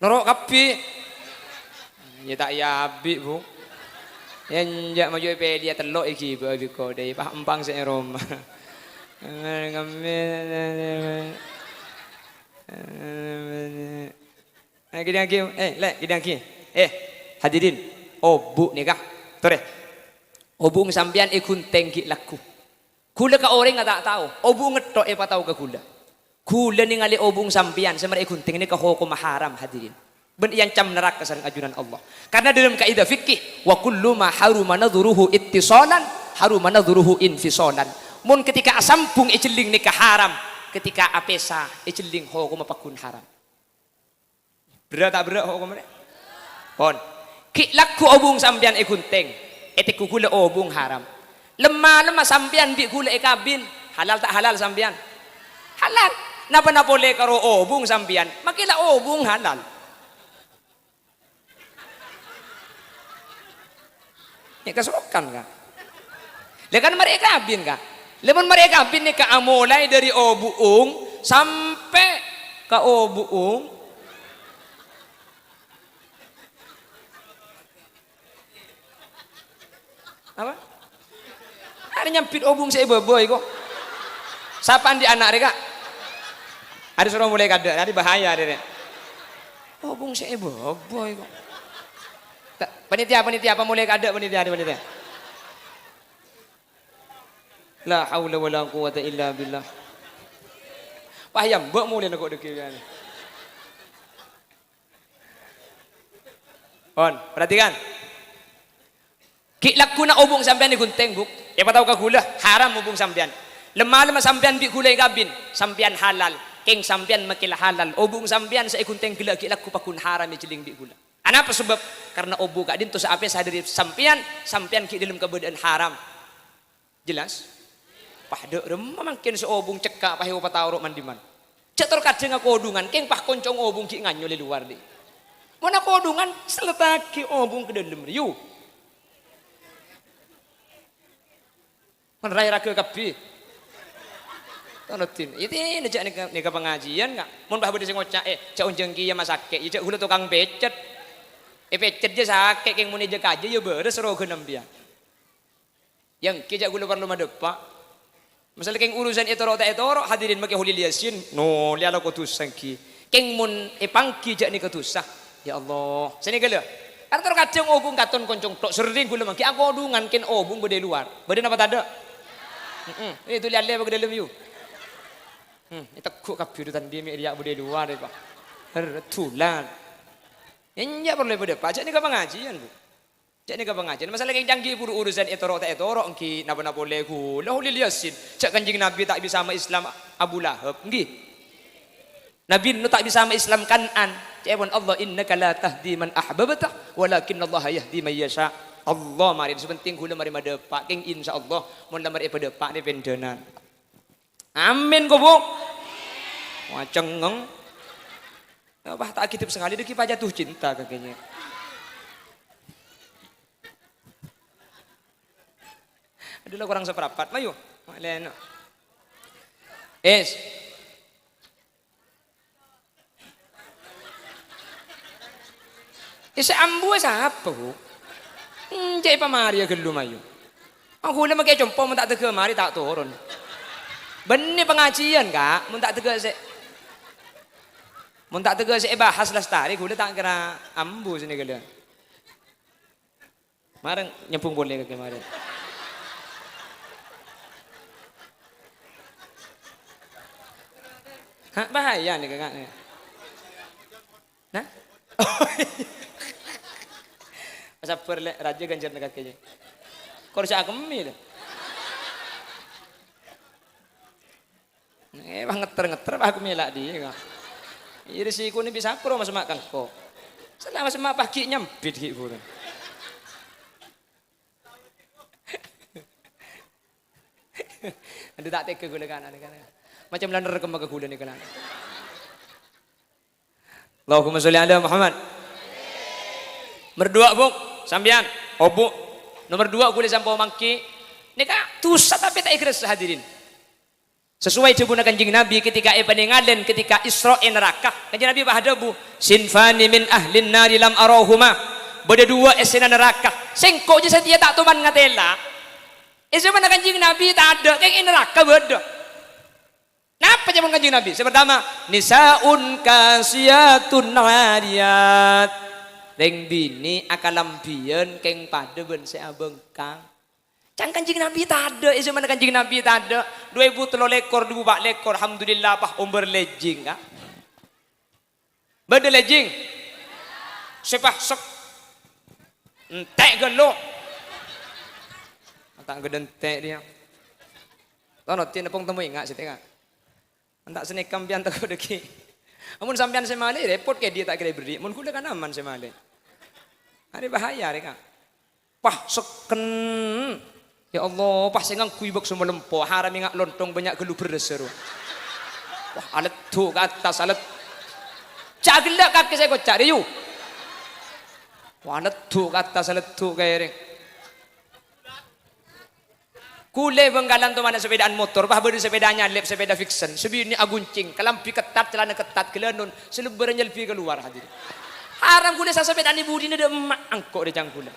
Noro' kabbhi. Iyâ ta' iyâ abi', Bu'. Iyâ enjâ' mayu èpèlèya tello' èghibâ bi' kodâ, pas empang sè è roma. Ngammè. Eh, ghi-dâgghi', eh, Lè', ghi-dâgghi'. Eh, hadirin, obu' nèka. Torè. Obu'na sampèyan èghunthèng ghi' lagghu. Ghulâ ka orèngnga ta' tao, obu'na tho' èpatao ka ghulâ. Ghulâ nèngalè obu'na sampèyan sè marè èghunthèng nèka hokomma haram, hadirin. Bân èancam naraka sareng ajunan Allah. Karna dâlem kaidah fikih, "Wa kullu ma haruma nadhuruhu ittisalan, haruma nadhuruhu infisalan." Mon ketika asambung èjhelling nèka haram, ketika apèsa èjhelling hokomma pagghun haram. Berrâ' ta' berrâ' hokomma rè? Pon. Ghi' lagghu obu'na sampèyan èghunthèng, ètengghu ghulâ obu'na haram. Lem-malemma sampèyan bi' ghulâ èkabin, halal ta' halal sampèyan? Halal. Napa-napa polè karo obu'na sampèyan, makè la obu'na halal. Nèka kasokan, Ka'. Lah kan marè èkabin, Ka'. Lah mon marè èkabin nèka amolaè dâri obu'na sampè' ka obu'na. Apa? Arè nyambit obu'na sè èbâbâ iko. Sapa andi' ana' rè, Ka'? Arè soro molè kaadâ', arè bahaya arè rè. Obu'na sè èbâbâ iko. Ta-, panitia, panitia, apa molè kaadâ' panitia, panitia? La haula wala quwwata illa billah. Wah, iyâ, mbok molè nèko' dâggi' kan. Pon, perhatikan. Ghi' lagghuna obu'na sampèyan èghunthèng, Bu'. Èpatao ka ghulâ, haram obu'na sampèyan. Lem-malemma sampèyan bi' ghulâ èkabin, sampèyan halal. Kèng sampèyan makè la halal. Obu'na sampèyan sè èghunthèng ghellâ' ghi' lagghu pagghun haram èjhelling bi' ghulâ. Anapa sabâb? Karna obu' ka'dinto sè apèsa dâri sampèyan, sampèyan ghi' dâlem kabâdâ'ân haram. Jelas? Pas dâ' remma mangkèn sè obu'na cekka' pas èopatao ro' man-dimman. Jhâ' tor kadhâng akodhungan, kèng pas koncong obu'na ghi' nganyol è lowar, dhi. Mon akodhungan, sèllettaghi obu'na ka dâlem, yu. Mon ra-, raghâ kabbhi. Tonoddin. Iyâ, tèna jhâ' nèka, nèka pangajiyân, Ka'. Mon bâ' bâdâ sè ngoca', "Eh, jhâ' onjhâng kèya masakè'," iyâ jhâ' ghulâ tokang pècet. Èpècet jhâ' sakè', kèng mon èjhâ kajâ, iyâ bârâs roghâna sampèyan. Yang kèya ghulâ parlo madâpa'. Masalah kèng urusan ètoro' ta' ètoro', hadirin makè Kholil Yasin, no, lèya la kodhu sangghi. Kèng mon èpangghi jhâ' nèka dhusa. Ya Allah, sè nèka lho. Kan tor kadhâng obu'na katon koncong tho', serrèng ghulâ mangghi akodhungan kèng obu'na bâdâ è lowar. Bâdâ napa tadâ'? Heeh, itu lè-allè apa ka dâlem yu? Hmm, ètegghu' kabbhi dhu tandhi mè' rèya bâdâ è lowar, èpa. Her, dhulan. Enjâ' parlo èpadâpa', jhâ' nèka pangajiyân, Bu. Jhâ' nèka pangajiyân. Masalah kèng canggih buru urusan ètoro' ta' ètoro', ènggi napa-napa polè ghulâ Kholil Yasin. Jhâ' Kanjeng Nabi ta' bisa ma-Islam Abu Lahab, ènggi. Nabi Nuh ta' bisa ma-Islam Kan'an. Ca'èpon Allah, "Innaka la tahdi man ahbabta, walakinnallaha yahdi man yasha." Allah marèn, sè pentèng ghulâ marè madâpa', kèng insyaallah mon la marè èpadâpa' nè pendhânan. Amin, ko, Bu'. Wah, cengeng. Wah, ta' akidip sakalè, dâggi' pas jatuh cinta ka kèya. Aduh, la korang saparapat, mayu. Malèna. Es. Iyâ, sè ambuwâ sapa, Bu'? Enjâ' èpamarèya ghâllu, mayu. Aku la makè compo' mon ta' tegghâ marè ta' toron. Bânnè pangajiyân, Ka', mon ta' tegghâ sè. Mon ta' tegghâ sè èbahas lastarè, ghulâ ta' kèra ambu sè nèka lho. Marèng nyambhung polè ka kèmarèn. Hah, bahaya nèka, Kak. Nah? Sabbhâr, Lè', rajâ ghânjhârânna kakè, jâ. Kor sè akemmè, lho. Eh, wah, ngetter-ngetter, wah, aku mèla' dhiyâ, kok. Iyâ, rèsikona bisa karo, Mas, ma' kangko. Selama sema' pagi nyambit ghi' buron. Aduh, ta' tegghâ ghulâ kana' nèka. Macem la nerrekemma ka ghulâ nèka, la. Allahumma sholli ala Muhammad. Nomer duwâ', Bu, sampèyan, obu. Nomer duwâ', ghulâ sampè' mangkèn. Nèka dhusa tapè ta' èghârâssa, hadirin. Sesuai dhâbuna Kanjeng Nabi ketika èpanèngalè ketika Isra' è naraka. Kanjeng Nabi pas adhâbu, "Sinfani min ahlin nari lam arahuma." Bâdâ duwâ' essèna naraka. Sèngko' jâ satèya ta' toman ngatèla. È zâmanna Kanjeng Nabi tadâ', kèng è naraka bâdâ. Napa ca'èpon Kanjeng Nabi? Sè partama, "Nisaun kasiyatun ariyat." Rèng binè' akalambhiyân kèng padâ bân sè abhângkang. Can Kanjeng Nabi tadâ', è zâmanna Kanjeng Nabi tadâ', du èbu tello lèkor, du èbu pa' lèkor, alhamdulillah, pas ombâr lejing, ka. Bâdâ lejing. Sè pas sek-, entè' ghâllu. Ta' ghâdhâ entè' rèya. Tono, tèna pong temmo enga' sè tèka. Enta' sanèka sampèyan tako' dhâggi'. Amun sampèyan sè malè, rèpot kè dhiyâ ta' kèra èberri'. Mon ghulâ kan aman sè malè. Arè bahaya rè, Ka'. Pah, sekken. Ya Allah, pah sè ngangghuy bâkso malempo, haram enga' lontong bânnya' ghâllu bherrâssa, ro. Wah, aleddhu' ka attas, aled-, ca' ghellâ' kakè sè koca', rè, yu. Wah, aleddhu' ka attas, aleddhu' ka èrèng. Kulâ Bângkalan tomana sapèdaan motor, pas bâdâ sapèda nyalèp, sapèda fiction, sè binè' aguncèng, kalambhi kettat, calana kettat, ghâlânon, sè lebbhârân nyalbi kalowar, hadirin. Haram kulâ sasapèdaan è budina dâ' emma', engko' rè cangghulâ.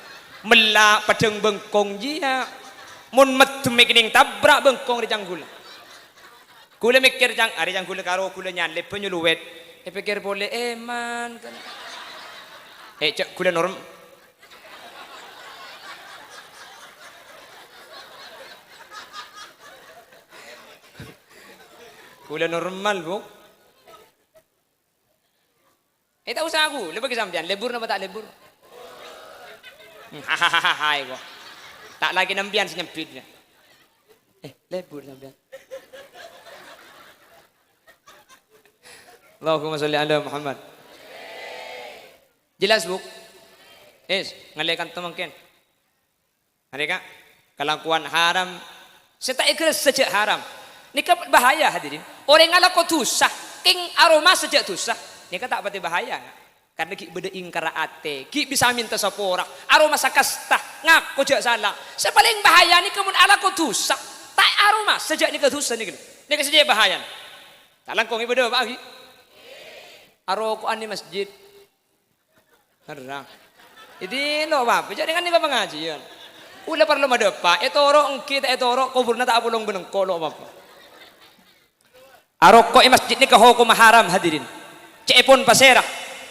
Mella' paddhâng bengkong jiyâ. Mon meddem è kennèng tabrak bengkong rè cangghulâ. Kulâ mèkkèr cang-, arè cangghulâ karo kulâ nyalèp bâ nyolowèt. Èpèkkèr polè, "Eh, man," kan. Eh, cè' kulâ norm-, Kulâ normal, Bu. Eh, ta' osa aku, lebur ka sampèyan, lebur napa ta' lebur? Hahaha, iko. Ta' lagi sampèyan sè nyambit, ya. Eh, lebur sampèyan. Allahumma sholli ala Muhammad. Jelas, Bu? Is, ngallè kanto mangkèn. Arè, Ka', kalakowan haram sè ta' èghârâssa jâ' haram. Nèka bahaya, hadirin. Orèng alako dhusa, kèng aromasa jâ' dhusa. Nèka ta' patè bahaya, Ka'. Karna ghi' bâdâ ingkarra atè, ghi' bisa mènta sapora, aromasa kasta, ngako jâ' sala. Sè palèng bahaya nèka mon alako dhusa, ta' aromasa jâ' nèka dhusa nèka lho. Nèka sè jâ' bahayana. Ta' langkong è bâdâ apa ghi'? Aroko'an è masjid. Herrang. Jadi, lo' apa? Jadi kan nèka pangajiyân. Kulâ parlo madâpa', ètoro' ènggi ta' ètoro', kobhurna ta' apolong bân engko', lo' apa? Aroko' è masjid nèka hokomma haram, hadirin. Cè'èpon pasèra?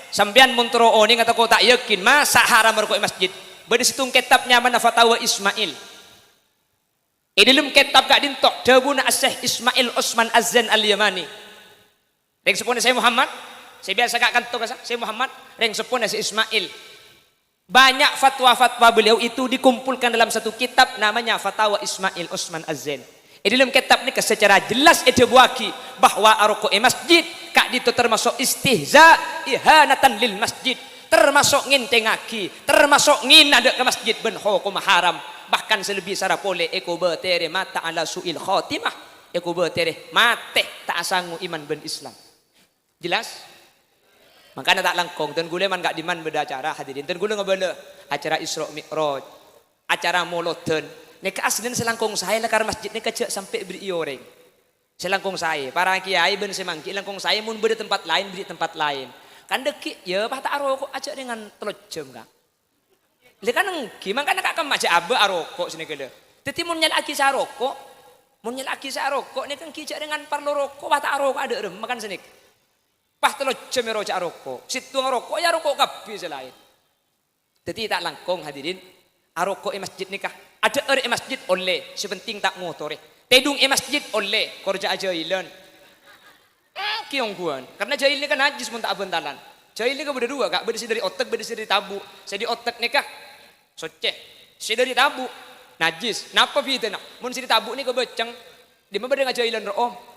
Sampèyan mon terro onènga tako' ta' yakin, masa' haram aroko' è masjid? Bâdâ sèttong kètab nyamana Fatawa Ismail. È dâlem kètab ka'dinto, dhâbuna Asy-Syaikh Ismail Osman Az-Zain Al-Yamani. Rèng seppona Syekh Muhammad, sè biyasa ka' kanto kasa, Syekh Muhammad, rèng seppona Syekh Ismail. Banyak fatwa-fatwa beliau itu dikumpulkan dalam satu kitab namanya Fatawa Ismail Osman Az-Zain. È dâlem kètab nèka sacara jelas èdhâbuwâghi bahwa aroko' è masjid ka'dinto termasuk istihza, ihanatan lil masjid, termasuk ngènthèngngaghi, termasuk ngèna dâ' ka masjid bân hokomma haram, bahkan sè lebbi sara polè èkobâtèrè mata ala su'il khotimah, èkobâtèrè matè ta' asango iman bân Islam. Jelas? Mangkana ta' langkong, dân ghulâ man ka'dimman bâdâ acara, hadirin. Dân ghulâ ngabâlâ acara Isra Mi'raj, acara molodhân. Nèka aslina sè langkong saè lakar masjid nèka jâ' sampè' bârri'i orèng. Sè langkong saè, para kiai bân sè mangghi langkong saè mon bâdâ tempat laèn, bârri' tempat laèn. Kan dhâggi', yâ, pas ta' aroko' ajâ' rèngan tello jam, Ka'. Lha kan ènggi, mangkana ka' kemma jâ' abâ' aroko' sè nèka lho. Dhâddhi mon nyala'aghi sè aroko', mon nyala'aghi sè aroko' nèka ènggi jâ' rèngan parlo roko', pas ta' aroko' adâ' remma kan sè nèka. Pas tello jam èro jhâ' aroko'. Sèttonga aroko', ya aroko' kabbhi sè laèn. Dhâddhi ta' langkong, hadirin, aroko' è masjid nèka. Adhâ'âr è masjid ollè, sè penting ta' ngotorè. Tèdung è masjid ollè, kor jhâ' ajhâilan. Ènggi ongghuwân, karna jhâil nèka najis mon ta' abhântalan. Jhâil nèka bâdâ duwâ', Ka', bâdâ sè dâri otek, bâdâ sè dâri tabu'. Sè dâri otek nèka soccè. Sè dâri tabu' najis. Napa bhidhâna? Mon sè dâri tabu' nèka bâceng, dimma bâdâ ngajhâilan rowa?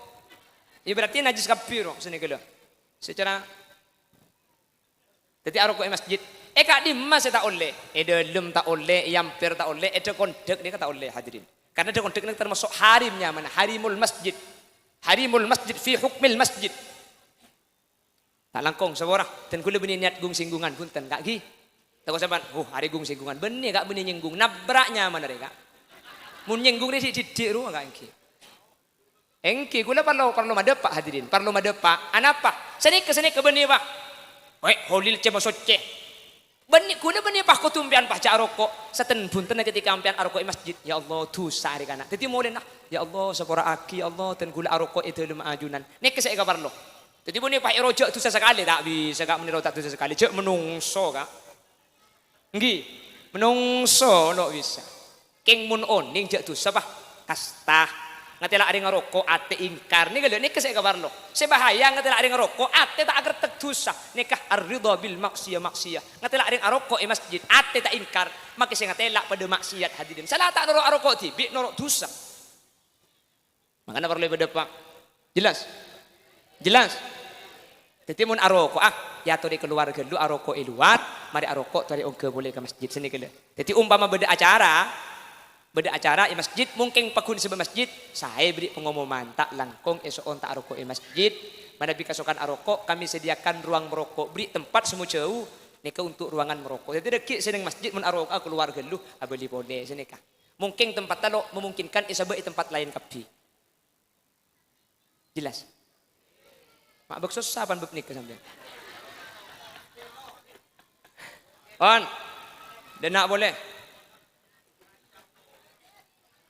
Ya berarti najis kabbhi ro, sanèka lho. Secara Dhâddhi aroko' è masjid. È ka'dimma sè ta' ollè? È dâlem ta' ollè, è ampèr ta' ollè, è dhâ-kondhâk nèka ta' ollè, hadirin. Karna dhâ-kondhâk nèka termasuk harim nyamana, harimul masjid. Harimul masjid fi hukmil masjid. Ta' langkong, sapora. Dan kaulâ bânnè niat gung-sènggungan, bhunten, Ka', ghi. Tako' sampèyan, "Huh, arè gung-sènggungan." Bânnè, Ka', bânnè nyènggung. Nabrak nyamana rè, Ka'. Mon nyènggung rè dhi'-, dhiddhi' rowa, Ka', ènggi. Ènggi, kaulâ parlo, parlo madâpa', hadirin. Parlo madâpa'. Anapa? Sanèka, sanèka bânnè, Pa'. Wè, Holil cè' masoccè. Bânnè, kaulâ bânnè, Pa', kodhu empèyan, Pa', jhâ' aroko'. Saten bhuntenna ketika empèyan aroko' è masjid. Ya Allah, dhusa arè kana'. Dhâddhi molèna, "Ya Allah, sapora'aghi, ya Allah, dan kaulâ aroko' è dâlem ajunan." Nèka sè èkaparlo. Dhâddhi bânnè, Pa', èro jhâ' dhusa sakalè, ta' bisa, Ka', mon èro ta' dhusa sakalè. Jhâ' menongso, Ka'. Ènggi, menongso lo' bisa. Kèng mon onèng jhâ' dhusa, Pa', kasta. Ngatèla' rèng aroko', atè ingkar. Nèka lho, nèka sè èkaparlo. Sè bahaya ngatèla' rèng aroko', atè ta' akertèk dhusa. Nèka ar-ridha bil maksiyah, maksiyah. Ngatèla' rèng aroko' è masjid, atè ta' ingkar. Makè sè ngatèla' padâ maksiat, hadirin. Sala ta' noro' aroko' dhibi', noro' dhusa. Mangkana parlo èpadâpa'. Jelas? Jelas? Dhâddhi mon aroko'a, èyatorè kalowar ghâllu aroko' è lowar, marè aroko' torè ongghâ polè ka masjid, sanèka lho. Dhâddhi ompama bâdâ acara, bâdâ acara è masjid, mungkin pagghun sabâ' masjid, saè bâri' pangomoman, ta' langkong èso'on ta' aroko' è masjid, manabi kasokan aroko', kami sediakan ruang merokok, bâri' tempat sè mojhâu, nèka untuk ruangan merokok. Dhâddhi dhâggi' sè neng masjid mon aroko'a kalowar ghâllu, abâli polè, sanèka. Mungkin tempatta lo' memungkinkan èsabâ' è tempat laèn kabbhi. Jelas? Ma' bâk sossa pan bâb nèka sampèyan. On. Dâ' enna' polè.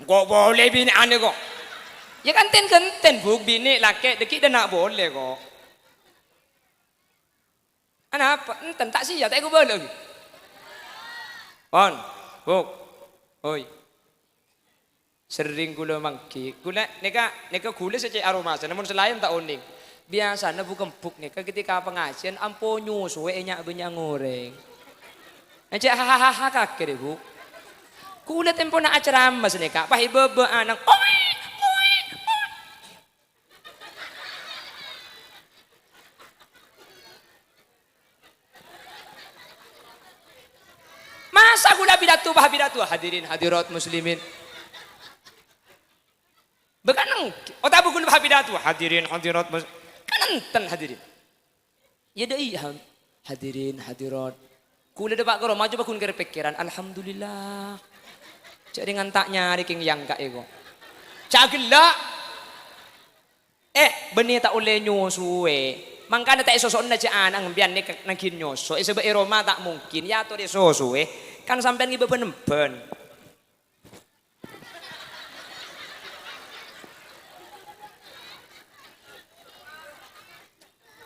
Engko' polè binè'an kok. Ya kan ten-ghânten, Bu', binè' lakè' dhâggi' dâ' enna' polè kok. Anapa? Enten, ta' siya, ta' èkobâlâ ghi. Pon, Bu'. Hoi. Serrèng kaulâ mangghi. Kaulâ nèka, nèka kaulâ sè cè' aromasana, mon sè laèn ta' onèng. Biyasana bu-, kembhuk nèka ketika pangajiân ampon nyosowè è nya'-bânnya'an orèng. Ajâ' hahaha kakè rè, Bu'. Kaulâ tempona acerama sanèka, pas èbâbâ ana'na, "Oe, oe, oe." Masa kaulâ pidato, bâ, pidato, hadirin hadirat muslimin. Bâ, kan eng-, otabâ kaulâ bâ pidato, hadirin hadirat mus-, kan enten, hadirin. Ya, dâ' iyâ, hadirin hadirat. Kaulâ dâpa' ka roma, coba ghun kèr-pèkkèran, "Alhamdulillah. Jhâ' rèng ghânta nyarè kèng èyangka'è, ko'." Jhâ' ghellâ'. Eh, bânnè ta' ollè nyosowè. Mangkana ta' èsoso'na jhâ' ana' sampèyan nè-, nangghin nyoso. Èsabâ' è roma ta' mungkin. Èyatorè sosowè. Kan sampèyan ngibâ bân-embân.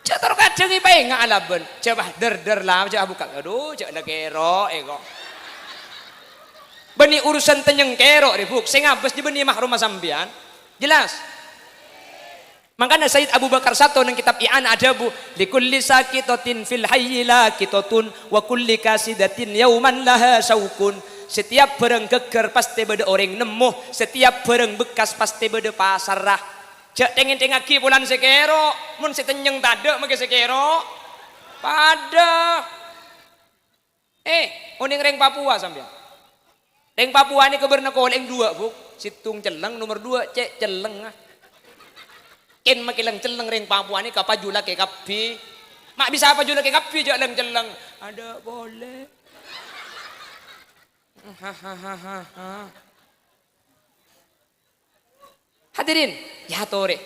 Jhâ' tor kadhâng èpaènga' alabân. Jhâ' bâ, dâr-dâr la, jhâ' bukka'. Adu, jhâ' la kèro'è, ko'. Bânnè urusan tennyeng kèro' rè, Bu'. Sè ngabâs jhâ' bânnè mahroma sampèyan. Jelas? Mangkana Sayyid Abu Bakar Sato neng kitab I'anah adhâbu, "Likulli saqitatin fil hayyi laqitatun, wa kulli kasidatin yauman laha syaukun." Setiap bhârâng ghâggâr pastè bâdâ orèng nemmo, setiap bhârâng bekkas pastè bâdâ pasarra. Jhâ' tèng-èntèngngaghi polana sè kèro', mon sè tennyeng tadâ' makè sè kèro'. Padâ. Eh, onèng rèng Papua sampèyan? Rèng Papua nèka bârna kolè'èng duwâ', Bu'. Sèttong celleng, nomer duwâ' cè' celleng, ah. Kèng makè lèng-celleng rèng Papua nèka paju lakè kabbhi. Ma' bisa paju lakè kabbhi jhâ' lèng-celleng. Adâ' polè. Hahaha. Hadirin, èyatorè.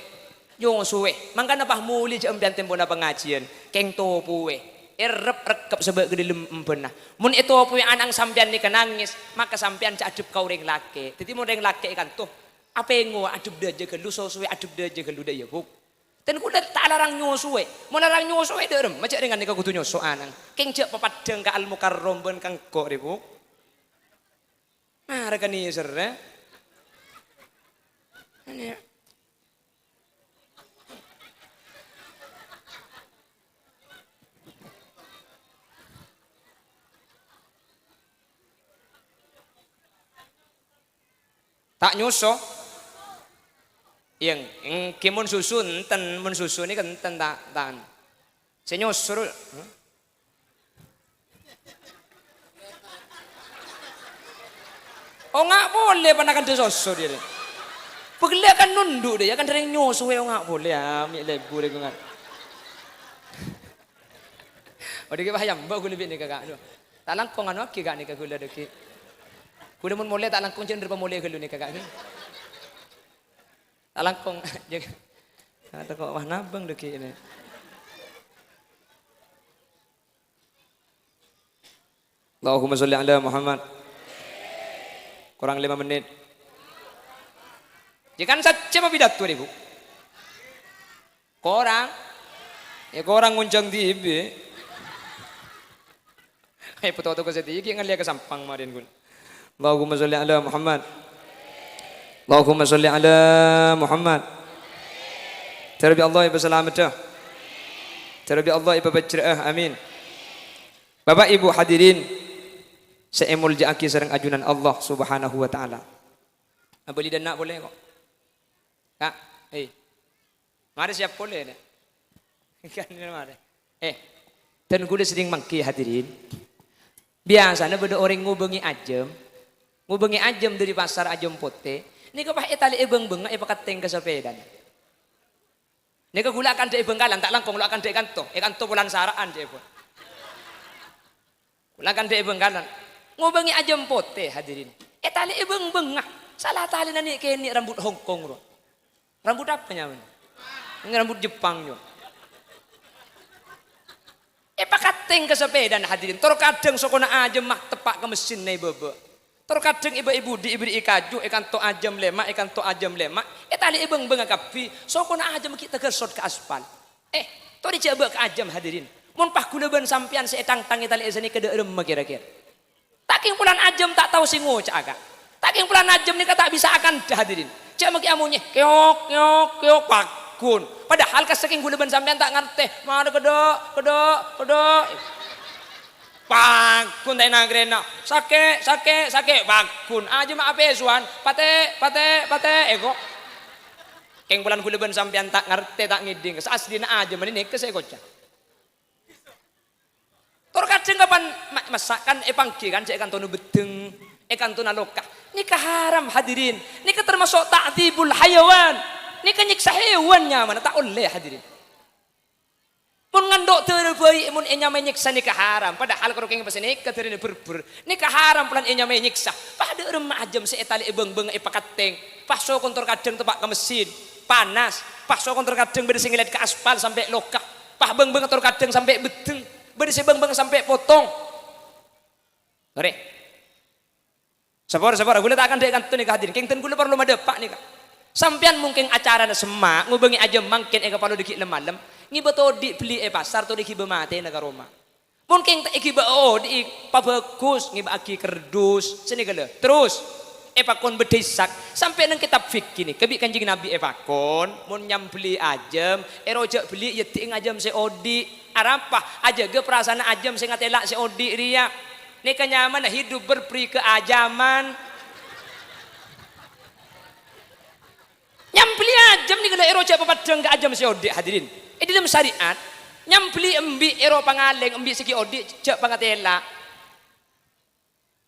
Nyosowè. Mangkana pas molè jhâ' sampèyan tempona pangajiân. Kèng topowè. Èrep-rèkkep sabâ' ka dâlem embhânna. Mon ètopowè ana'na sampèyan nèka nangès, maka sampèyan jhâ' addhep ka orèng lakè'. Dhâddhi mon orèng lakè' è kanto, apèngowa addhep dâjâ ghâllu, sosowè addhep dâjâ ghâllu, dâ' iyâ, Bu'. Ten kaulâ ta' larang nyosowè. Mon larang nyosowè, dhâ' remma jhâ' rèng ghânèka kodhu nyoso ana'na. Kèng jhâ' papaddhâng ka Al-Mukarram bân ka engko', rè, Bu. Mara kanèserra. Anè. Ta' nyoso? Iyâ, èngghi mon susu enten, mon susu nèka enten ta', ta'. Sè nyoso ro-, hah? Oh, nga' polè panèka dâ' soso dhiyâ, rè. Pagghellâ' kan nondhu', dhiyâ, kan sèrèng nyoso, oh, nga' polè, ya, mè' lebur, rè, nga'. Odhi' ghi' payam, mbok ghulâ bi' nèka, Ka'. Aduh. Ta' langkong anu aghi, Ka', nèka ghulâ dhâggi'. Ghulâ mon molè ta' langkong jhâ' nèka molè ghâllu nèka, Ka'. Ta' langkong. Kata kok wah nabang dhâggi' nè. Allahumma sholli ala Muhammad. Kurang lima menit. Ya kan sajjhâm apidato, Ibu. Korang? Ya, korang ngonjhâng dhibi'. Ayo, foto-foto ka sèdiyâ, ghi' ngallèya ka Sampang marèn ghun. Allahumma sholli ala Muhammad. Allahumma sholli ala Muhammad. Dhârâ bi' Allah èpasalameddhâ. Dhârâ bi' Allah èpabhâjrâ'â. Amin. Bapak Ibu hadirin sè èmoljâ'aghi sareng ajunan Allah Subhanahu wa Ta'ala. Abâli dâ' enna' polè, kok. Ka', eh. Marè siap polè, nè. Kan marè. Eh, dân ghulâ senneng mangghi, hadirin. Biyasana bâdâ orèng ngobângè ajâm, ngobângè ajâm dâri pasar, ajâm potè, nèka pas ètalè'è bâng-bângnga èpakatthèng ka sapèdana. Nèka ghulâ akantha è Bhângkalan, ta' langkong lo' akantha è kanto, è kanto polana sara'an, ca'èpon. Ghulâ akantha è Bhângkalan. Ngobângè ajâm potè, hadirin. Ètalè'è bâng-bângnga. Sala talèna nè'-kènè' rambut Hongkong, ro. Rambut apa nyamana? Ngghi rambut Jepang, yo. Èpakatthèng ka sapèdana, hadirin. Tor kadhâng sokona ajâmma teppa' ka messinna è bâbâ. Tor kadhâng è bâ'-è budi èberri'i kaju, è kanto ajâm lèma', è kanto ajâm lèma'. Ètalè'è bâng-bângnga kabbhi. Sokona ajâmma ghi' tagasot ka aspal. Eh, torè jhâ' bâ' ka ajâm, hadirin. Mon pas ghulâ bân sampèyan sè ètangtang ètalè'è sanèka dâ' remma kèra-kèra? Ta' kèng polana ajâm ta' tao sè ngoca'a, Ka'. Ta' kèng polana ajâm nèka ta' bisa akantha, hadirin. Jhâ' maghi amonyè, "Kèok, kèok, kèok," pagghun. Padahal ka sakèng ghulâ bân sampèyan ta' ngartè. "Marè, kedhâ', kedhâ', kedhâ'." Pagghun ta' ènang-rènang. "Sakè', sakè', sakè'," pagghun. Ajâmma apèsowan, "Patè', patè', patè'," èko. Kèng polana ghulâ bân sampèyan ta' ngartè, ta' ngèdhing. Saaslina ajâmma nèka sè èkoca'. Tor kadhâng kapan ma-, massa' kan èpangghi kan jhâ' è kantona beddheng, è kantona loka. Nèka haram, hadirin. Nèka tamaso' ta'dzibul hayawan. Nèka nyèksa hèwan nyamana, ta' ollè, hadirin. Mon ngandhu' dârâ bhâi, mon ènyamaè nyèksa nèka haram. Padahal karo kèng pas nèka dârâna bhârbhâr. Nèka haram polana ènyamaè nyèksa. Pas dâ' remma ajâm sè ètalè'è bâng-bâng èpakatthèng. Pas sokon tor kadhâng teppa' ka messin. Panas. Pas sokon tor kadhâng bâdâ sè ngèlèt ka aspal sampè' loka. Pas bâng-bâng tor kadhâng sampè' beddheng. Bâdâ sè bâng-bâng sampè' potong. Torè. Sapor, sapor. Ghulâ ta' akantha è kanto nèka, hadirin. Kèng dân ghulâ parlo madâpa' nèka. Sampèyan mon kèng acarana semma', ngobângè ajâm mangkèn èkapalo dâggi' lem-malem. Ngibâ todi' bellî è pasar, todi' ghibâ matèna ka roma. Mon kèng ta' èghibâ odi'i pabhâghus, ngibâ'aghi kardus, sanèka la. Terros, èpakon bâdâ Ishak, sampè' neng kètab fikih nèka bi' Kanjeng Nabi èpakon, mon nyambelli ajâm, èro jhâ' belli' èyèddi'i ajâm sè odi'. Arapa? Ajâgâ parasaanna ajâm sè ngatèla' sè odi' rèya. Nèka nyamana hidup berperi keajaman. Nyambelli ajâm nèka la èro jhâ' papaddhâng ka ajâm sè odi', hadirin. È dâlem syariat, nyambelli embi' èro pangalèng, embi' sè ghi' odi' jhâ' pangatèla'.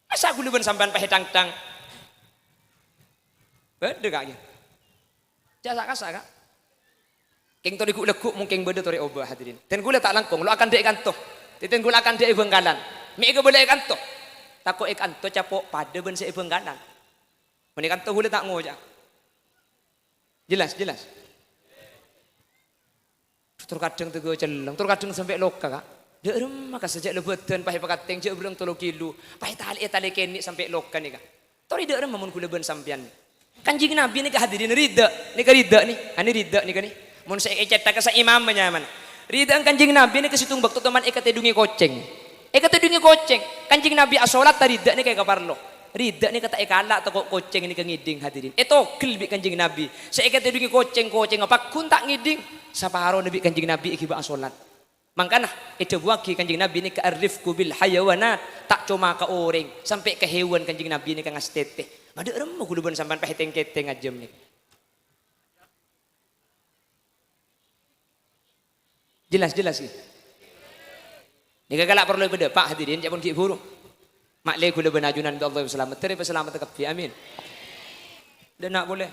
Masa' ghulâ bân sampèyan pas ètangtang? Bâdâ, Ka', ghi? Jhâ' sa'-kasa', Ka'. Kèng torè ghu'-lagghu' mon kèng bâdâ torè obâ, hadirin. Dân ghulâ ta' langkong, lo' akantha è kanto. Dân ghulâ akantha è Bhângkalan. Mè' èkabâlâ è kanto. Tako' è kanto capo' padâ bân sè è Bhângkalan. Mon è kanto ghulâ ta' ngoca'a. Jelas, jelas. Tor kadhâng tegghâ celleng, tor kadhâng sampè' loka, Ka'. Dâ' remma ka sajjhâ' la bâdân pas èpakattèng jhâ' bârâng tello kilo, pas ètalè-ètalè kènè' sampè' loka nèka. Torè dâ' remma mon ghulâ bân sampèyan. Kanjeng Nabi nèka hadirin ridha, nèka ridha nè, anè ridha nèka nè. Mon sè ècèthaghi sa imam nyamana. Ridhâ'ân Kanjeng Nabi nèka sèttong bâkto toman èkatèdhungè kocèng. Èkatèdhungè kocèng. Kanjeng Nabi asolat ta' ridhâ nèka èkaparlo. Ridhâ nèka ta' èkala' tako' kocèng nèka ngèdhing, hadirin. Ètogel bi' Kanjeng Nabi. Sè èkatèdhungè kocèng, kocèngnga pagghun ta' ngèdhing. Saparona bi' Kanjeng Nabi èghibâ asolat. Mangkana èdhâbuwâghi Kanjeng Nabi nèka ar-rifqu bil hayawanat, ta' coma ka orèng, sampè' ka hèwan Kanjeng Nabi nèka ngastètè. Madâ' remma ghulâ bân sampèyan pètèng-kètèng ajâm nèka. Jelas, jelas, ghi? Nèka kala' parlo èpadâpa', hadirin, jhâ' pon ghi' buru. Ma'lè ghulâ bân ajunan bi' Allah salamet, dhâri pasalamedhâ kabbhi. Amin. Dâ' enna' polè.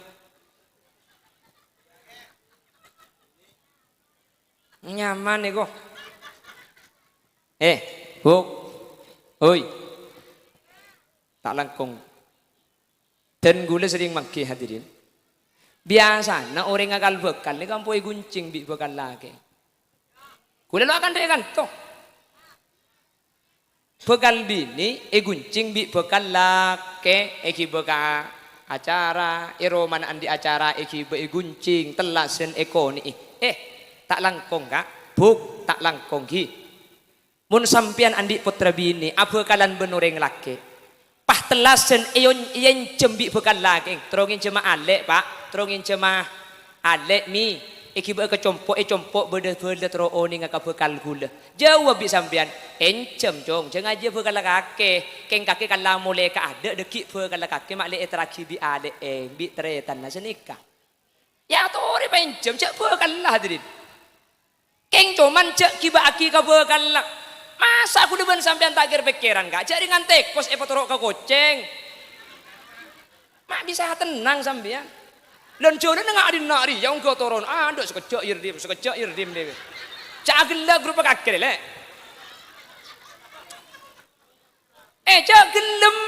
Nyaman nèko. Eh, Bu. Oi. Ta' langkong. Dan ghulâ serrèng mangghi, hadirin. Biyasana orèng akal bhâkal nèka ampo èghuncèng bi' bhâkal lakè'. Ghulâ lo' akan rè' kanto. Bhâkal binè' èghuncèng bi' bhâkal lakè', èghibâ ka acara, è romana andi' acara èghibâ èghuncèng, tellasan èkonè'è. Eh, ta' langkong, Ka', Bu', ta' langkong, ghi. Mon sampèyan andi' pottra binè' abhâkalan bân orèng lakè', pas tellasan èyon-, èènjhâm bi' bhâkal lakè', terro ngènjhâma alè', Pa', terro ngènjhâma alè', Mi, èghibâ'â ka compo', è compo' bâdâ bhâlâ terro onènga ka bhâkal ghulâ. Jâwâb bi' sampèyan, "Ènjhâm, Cong, jhâ' ngajhiyâ bhâkalla kakè. Kèng kakè kala' molè ka adâ' dhâggi' bhâkalla kakè ma'lè èterraghi bi' alè'èng, bi' tarètanna sanèka." Èyatorè paènjhâm, jhâ' bhâkalla, hadirin. Kèng coman jhâ' ghibâ'âghi ka bhâkalla. Masa' ghulâ bân sampèyan ta' kèr-pèkkèran, Ka'? Jhâ' rèngan tèkos èpatoro' ka kocèng. Ma' bisa tennang sampèyan. Lan jhâlânna nga' dhinna' rèya ongghâ toron. Adâ' sakejjhâ' iyâ dim, sakejjhâ' iyâ dim, dèwè. Jhâ' aghellâ' grup kakè, lè'. Eh, jhâ' ghellem.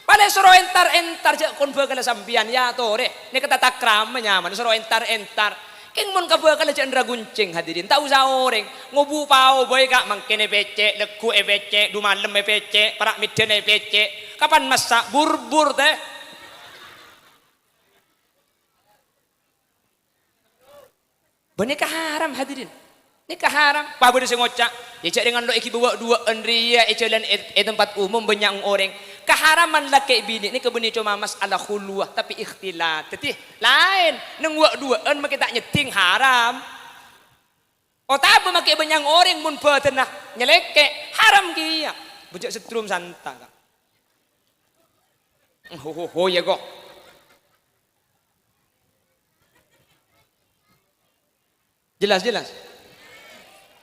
Palè soro èntar-èntar, jhâ' kon bhâkalla sampèyan, èyatorè. Nèka tatakrama nyamana, soro èntar-èntar. Kèng mon ka bhâkalla jhâ' nèra ghuncèng, hadirin. Ta' osa orèng. Ngobu pao bhâi, Ka', mangkèn èpècè', lagghu' èpècè', dumalem èpècè', para' mèddhân èpècè'. Kapan massa'? Bur-bur, tè. Bânnè ka haram, hadirin. Nèka haram. Pas bâdâ sè ngoca', "Yâ, jhâ' rèngan lo' èghibâ wâ'-duwâ'ân rèya è jhâlân, è, è tempat umum bânnya' orèng." Kaharaman lakè' binè' nèka bânnè coma mas'ala khulwah, tapè ikhtilat. Dhâddhi, laèn. Neng wâ'-duwâ'ân makè ta' nyèddhing haram. Otabâ makè bânnya' orèng mon bâdânna nyalèkè', haram kèya. Bâjâ' setrum santa, Ka'. Ho, ho, ho, yâ, ko'. Jelas, jelas.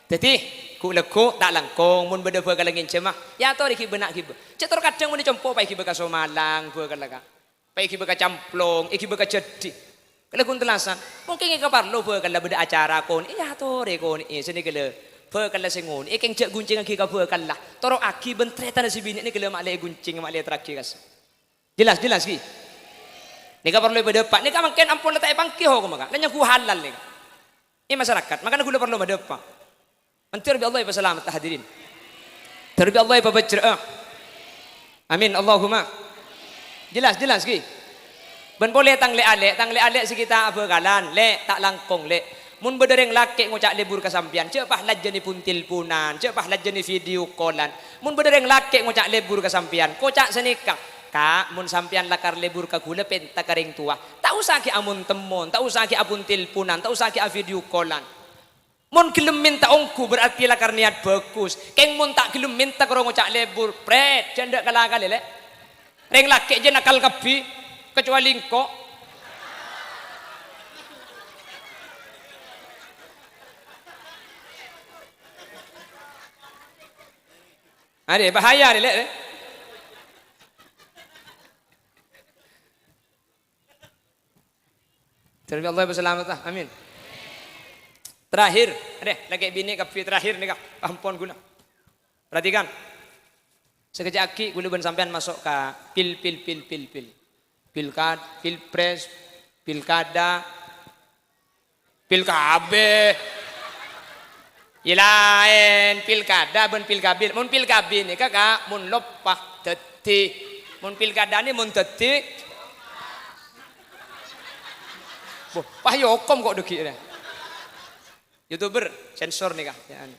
Dhâddhi, ghu'-lagghu' ta' langkong, mon bâdâ bhâkalla ngènjhâma, èyatorè ghibâ na' ghibâ. Cè' tor kadhâng mon è compo' pas èghibâ ka Somalang bhâkalla, Ka'. Pas èghibâ ka Camplong, èghibâ ka Jhâddhi. Kalagghun tellasan, mungkin èkaparlo bhâkalla bâdâ acara konè'è, èyatorè konè'è, sanèka la bhâkalla sè ngonè'è, kèng jhâ' ghuncèngaghi ka bhâkalla. Toro'aghi bân tarètanna sè binè' nèka la ma'lè èghuncèng, ma'lè èterraghi kassa'. Jelas, jelas, ghi? Nèka parlo èpadâpa'. Nèka mangkèn ampon la ta' èpangghi hokomma, Ka'. La nyangghu halal nèka. È masyarakat, mangkana ghulâ parlo madâpa'. Mandhâr bi' Allah èpasalamedhâ, hadirin. Mandhâr bi' Allah èpabhâjrâ'â. Amin, Allahumma. Jelas, jelas, ghi? Bân polè tang lè'-alè', tang lè'-alè' sè ghi' ta' abhâkalan, lè', ta' langkong, lè'. Mon bâdâ rèng lakè' ngoca' lebur ka sampèyan, jhâ' pas lajjhâna pon-telponan, jhâ' pas lajjhâna video call-an. Mon bâdâ rèng lakè' ngoca' lebur ka sampèyan, koca' sanèka, "Ka', mon sampèyan lakar lebur ka ghulâ, pènta ka rèng towa. Ta' osa ghi' amon-temmon, ta' osa ghi' apon-telponan, ta' osa ghi' a-video call-an." Mon ghellem mènta ongghu, berarti lakar niyat bhâghus. Kèng mon ta' ghellem mènta karo ngoca' lebur, prèt, jhâ' endâ' kala-kalè, lè'. Rèng lakè' jhâ' nakal kabbhi, kecuali engko'. Arè, bahaya arè, lè', lè'. Mandhâr bi' Allah èpasalamedhâ. Amin. Terakhir, arè, lakè' binè' kabbhi terakhir nèka, ampon ghulâ. Perhatikan. Sakejjhâ' aghi' ghulâ bân sampèyan maso' ka pil, pil, pil, pil, pil. Pilkad-, pilpres, pilkada, pil K B. Yâ laèn, pilkada bân pil K B. Mon pil K B nèka, Ka', mon loppa dhâddhi. Mon pilkada nè mon dhâddhi. Boh, pas èokom ko' dhâggi' rè. YouTuber, sensor nèka. Ya, anu.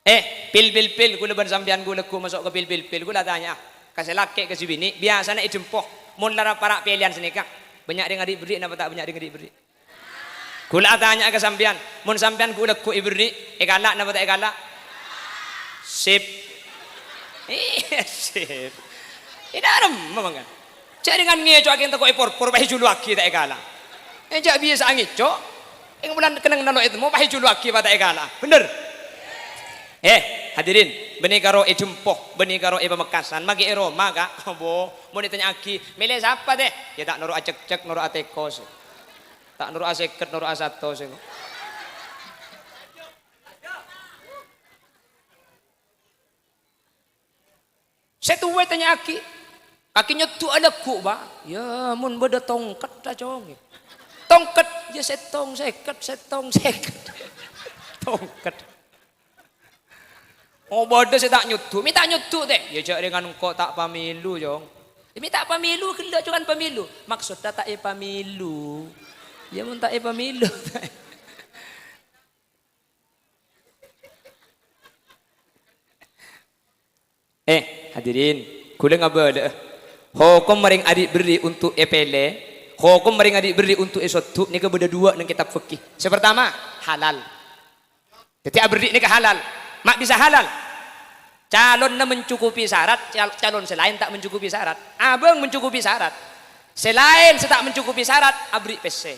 Eh, pil, pil, pil, kaulâ bân sampèyan kaulâ ghu maso' ka pil, pil, pil. Kaulâ atanya'a ka sè lakè', ka sè binè', biyasana èdhempo. Mon la para' pèlèyan sanèka, bânnya' rèng adi' berri' napa ta' bânnya' rèng adi' berri'? Kaulâ atanya'a ka sampèyan, mon sampèyan kaulâ ghu èberri', èkala' napa ta' èkala'? Sip. Iyâ, sip. È, dâremma mangkana. Jhâ' rèngan ngèco'aghi tako' èporpor, pas èjuluwaghi ta' èkala'. Enjâ' bisa'a ngèco', èng bulân kennengnganna lo' ètemmo, pas èjuluwaghi pas ta' èkala'. Bhender? Eh, hadirin, bânnè karo è Dempo, bânnè karo è Pamekasan, makè è roma, Ka'. Abo, mon ètanya'aghi, "Mèlè sapa, tè?" Yâ ta' noro' acekcek, noro' ateko, sè. Ta' noro' asèket, noro' asatos, sè. Sè towa ètanya'aghi, "Kakè nyoddu'a lagghu', Pa'?" "Yâ, mon bâdâ tongket, ta' cong." "Tongket, yâ sèttong sèket, sèttong sèket." Tongket. Oh, bâdâ sè ta' nyoddu'. "Mè' ta' nyoddu', tè?" "Yâ, jhâ' rèngan engko' ta' pamèlu, cong." "Yâ, mè' ta' pamèlu, ghellâ' cong kan pamèlu." "Maksoddhâ ta' èpamèlu." "Yâ, mon ta' èpamèlu." Eh, hadirin, kaulâ ngabâlâ'â. Hokomma rèng adi' berri' untuk èpèlè, hokomma rèng adi' berri' untuk èsoddu' nèka bâdâ duwâ' neng kètab fikih. Sè partama, halal. Dhâddhi aberri' nèka halal. Ma' bisa halal? Calonna mencukupi syarat, cal-, calon sè laèn ta' mencukupi syarat. Abâ' mencukupi syarat. Sè laèn sè ta' mencukupi syarat, aberri' pèssè.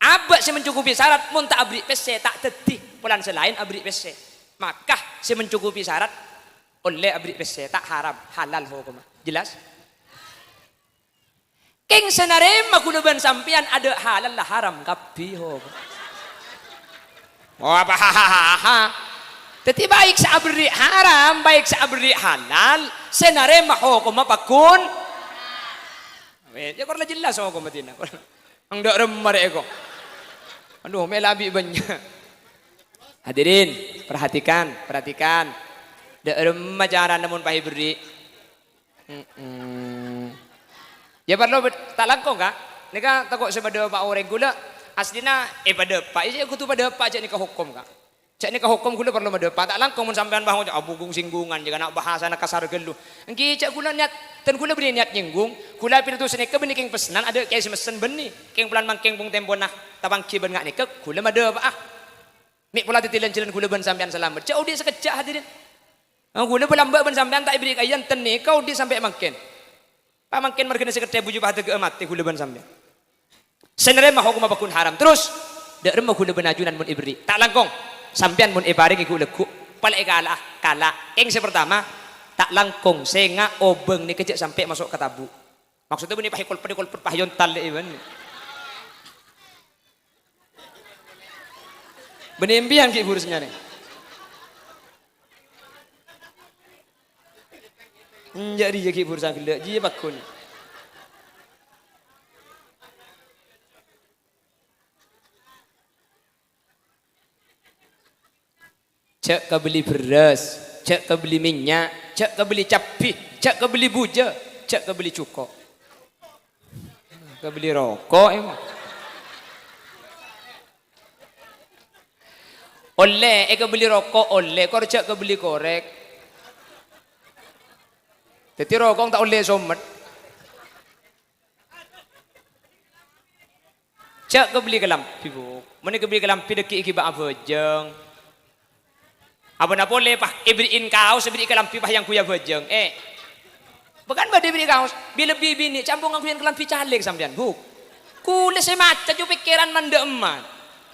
Abâ' sè mencukupi syarat, mon ta' aberri' pèssè, ta' dhâddhi. Polana sè laèn aberri' pèssè. Maka sè mencukupi syarat ollè aberri' pèssè, ta' haram, halal hokomma. Jelas? Kèng sè narèma kaulâ bân sampèyan adâ' halal la haram kabbhi hokomma. Oh, apa? Dhâddhi baik sè aberri' haram, baik sè aberri' halal, sè narèma hokomma pagghun. Amin. Yâ, kor la jelas hokomma dina. Neng dâ' remma rè' èko. Adu, mè' la abi' bânnya'. Hadirin, perhatikan, perhatikan. Dâ' remma carana mon pas èberri'. Mm-mm. Yâ, parlo bed-, ta' langkong, Ka'. Nèka tako' sè padâ pa' orèng kaulâ, aslina, eh, padâ pa'. Iyâ, kodhu padâ pa', jhâ' nèka hokom, Ka'. Jhâ' nèka hokom kaulâ parlo madâpa'. Ta' langkong mon sampèyan bâ ngoca', "Abunggung singgungan, jâ' kana' bahasana kasar ghâllu." Ènggi jhâ' kaulâ niat, dan kaulâ bânnè niat nyènggung. Kaulâ pidato sanèka bânnè kèng pessennan, adâ' kèyaè sè messen bânnè. Kèng polana mangkèng pon tempona tapangghi bân nga' nèka, kaulâ madâpa'a. Mè' pola dhâddhi lan-jhâlân kaulâ bân sampèyan salamet. Jhâ' odi' sakejjhâ', hadirin. Kaulâ bâ' lambâ' bân sampèyan ta' èberri' kaayan, ten nèka odi' sampè' mangkèn. Pamangkèn marghâna sè kettè buju padâgâ'â matè kaulâ bân sampèyan. Sè narèma hokomma pagghun haram. Terros, dâ' remma kaulâ bân ajunan mon èberri'? Ta' langkong. Sampèyan mon èparèngè ghu-lagghu', palè èkala'a, kala'. Kèng sè partama, ta' langkong sènga' obâng nèka jhâ' sampè' maso' ka tabu'. Maksoddhâ bânnè pas èkolpet-èkolpet pas èyontal lè' bân. Bânnè empèyan ghi' burus nyarè. Enjâ' rèya ghi' bursa ghellâ', jiyâ pagghun. Jhâ' kabelli bherrâs, jhâ' kabelli mènnya', jhâ' kabelli cabbhi, jhâ' kabelli bujâ, jhâ' kabelli jhuko'. Kabelli roko', emang. Ollè, èkabelli roko', ollè, kor jhâ' kabelli korèk. Dhâddhi roko' ta' ollè sommet. Jhâ' kabelli kalambhi, Bu. Mon èkabelli kalambhi, dhâggi' èghibâ abhâjâng. Abâ'na polè, pas èberri'in kaos, èberri' kalambhi, pas èyangghuy abhâjâng. Eh. Bâ' kan bâdâ èberri' kaos, bi-, lebbi binè', ca'na pon ngangghuyan kalambhi calèk sampèyan, Bu. Kaulâ sè maca, jhâ' pèkkèran mandhâ' emma.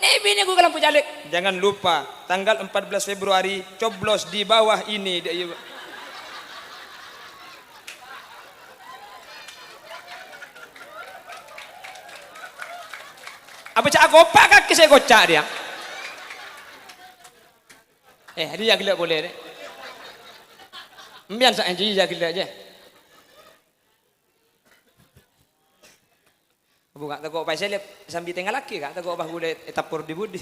Nè binè' ngangghuy kalambhi calèk. Jangan lupa, tanggal empat belas Februari, coblos di bawah ini, dâ' iyâ, Bu. Apa ca'na akopa' kakè sè èkoca' rèya? Eh, adi ya gella' polè, rè. Empèyan sa-, adi ya gella', jâ. Buka tako' paè selep, sambi tengngallaghi, Ka', tako' pas ghulâ ètappor di budi.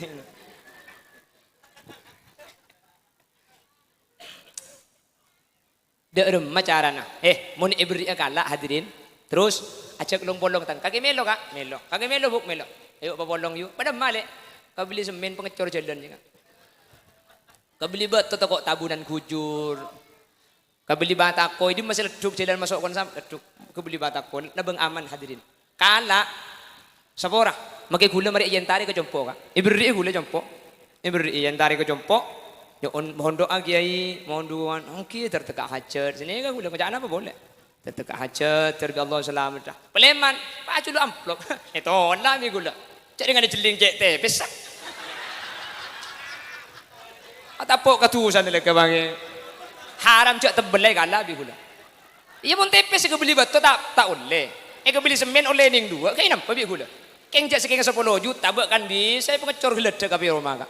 Dâ' remma carana. Eh, mon èberri'â kala', hadirin. Terros, ajhâk long-polong, tang. Kakè mèlo, Ka'? Mèlo. Kakè mèlo, Bu'? Mèlo. Ayo papolong, yu. Padâ malè. Kabelli semmèn pangècor jhâlân, ya, Ka'. Kabelli bâto tako' Tabunan Gujur. Kabelli batako, è dimma sè leddhuk jhâlân maso' Konsam, leddhuk. Kabelli batako, nabâng aman, hadirin. Kala', sapora, makè ghulâ marè èentarè ka compo', Ka'. Èberri'i ghulâ compo'. Èberri'i èentarè ka compo'. Nyo'on mohon do'a, Kèyaè, mohon du'ana. Ènggi, tèr tekka' hajhât. Sanèka ghulâ ngoca'na apa polè? Tèr tekka' hajhât, tèr bi' Allah salamet, ah. Palèman, pas jhuluk amplop. Ètola' bi' ghulâ. Jhâ' rèng adâ' jhelling cè' tèpès, ah. Atappo' ka dusana lè ka bângè. Haram jhâ' tebbhellâ èkala' bi' ghulâ. Iyâ, mon tèpès èkabelli bâto ta', ta' ollè. Èkabelli semmèn ollè nèng duwâ', kèng nampa bi' ghulâ. Kèng jhâ' sakèng sapolo juta bâ' kan bisa èpangècor ghâlâdhâ' ka pèro maka.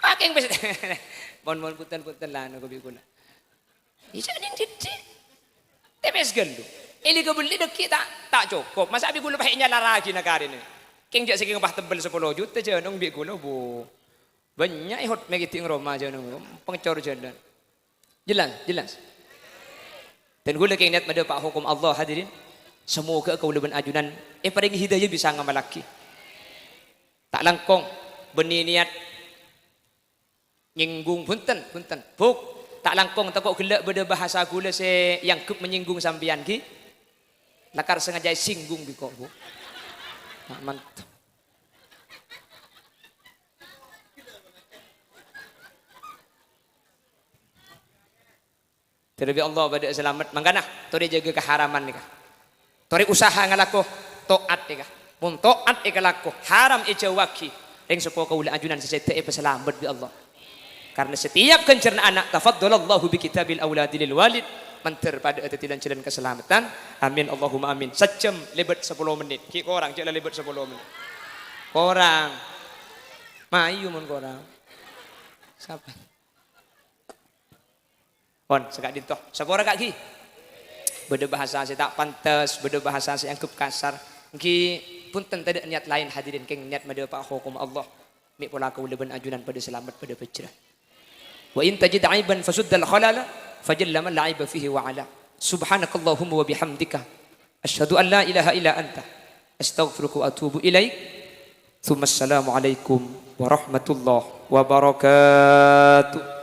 Makèng pes-, mon, mon, punten, punten, la, nèko bi' ghulâ. Iyâ, jhâ' nèng dhiddhi'. Tèpès ghâllu. Èlè kabelli dhâggi' ta', ta' cokop. Masa' bi' ghulâ pahè' nyalarraghi na karèna. Kèng jhâ' sakèng pas tebbhel sapolo juta jhânong bi' ghulâ, bu. Bânnya' è hot mè' ghiddhi' roma jhânong, pangècor jhâlân. Jelas, jelas. Dan ghulâ kèng niyat madhâpa' hokom Allah, hadirin. Samoga kaulâ bân ajunan èparèngè hidayah bisa ngamallaghi. Ta' langkong, bânnè niyat nyènggung, bhunten, bhunten. Bu', ta' langkong tako' ghellâ' bâdâ bhâsa ghulâ sè èangghep manyènggung sampèyan, ghi. Lakar sangajâ èsènggung bi' engko', Bu'. Ma-, mantep. Tèr bi' Allah bâdâ salamet. Mangkana, torè jâgâ kaharaman nèka. Torè usaha ngalako to'at nèka. Mon to'at èkalako, haram èjhâuwaghi, rèng seppo kaulâ ajunan sè sèdhâ èpasalamet bi' Allah. Karena setiap ghânjhârânna ana', tafaddalallahu bi kitabil auladi lil walid, mandhâr padâ dhâddhi lan-jhâlân kasalameddhân. Amin, Allahumma amin. Sajjhâm lèbât sapolo mennit. Ghi' korang, jhâ' la lèbât sapolo mennit. Korang. Mayu mon korang. Sapa? Pon, saka'dinto. Sapora, Ka', ghi. Bâdâ bhâsa sè ta' pantes, bâdâ bhâsa sè èangghep kasar. Ènggi, bhunten, tadâ' niyat laèn, hadirin, kèng niyat madhâpa' hokom Allah. Mè' pola kaulâ bân ajunan padâ salamet, padâ bhâjhrâ. Wa in tajid aiban fasuddal khalala, fajalla man la aiba fihi wa ala. Subhanakallahumma wa bihamdika. Asyhadu an la ilaha illa anta. Astaghfiruka wa atubu ilaik. Tsumma assalamualaikum warahmatullahi wabarakatuh.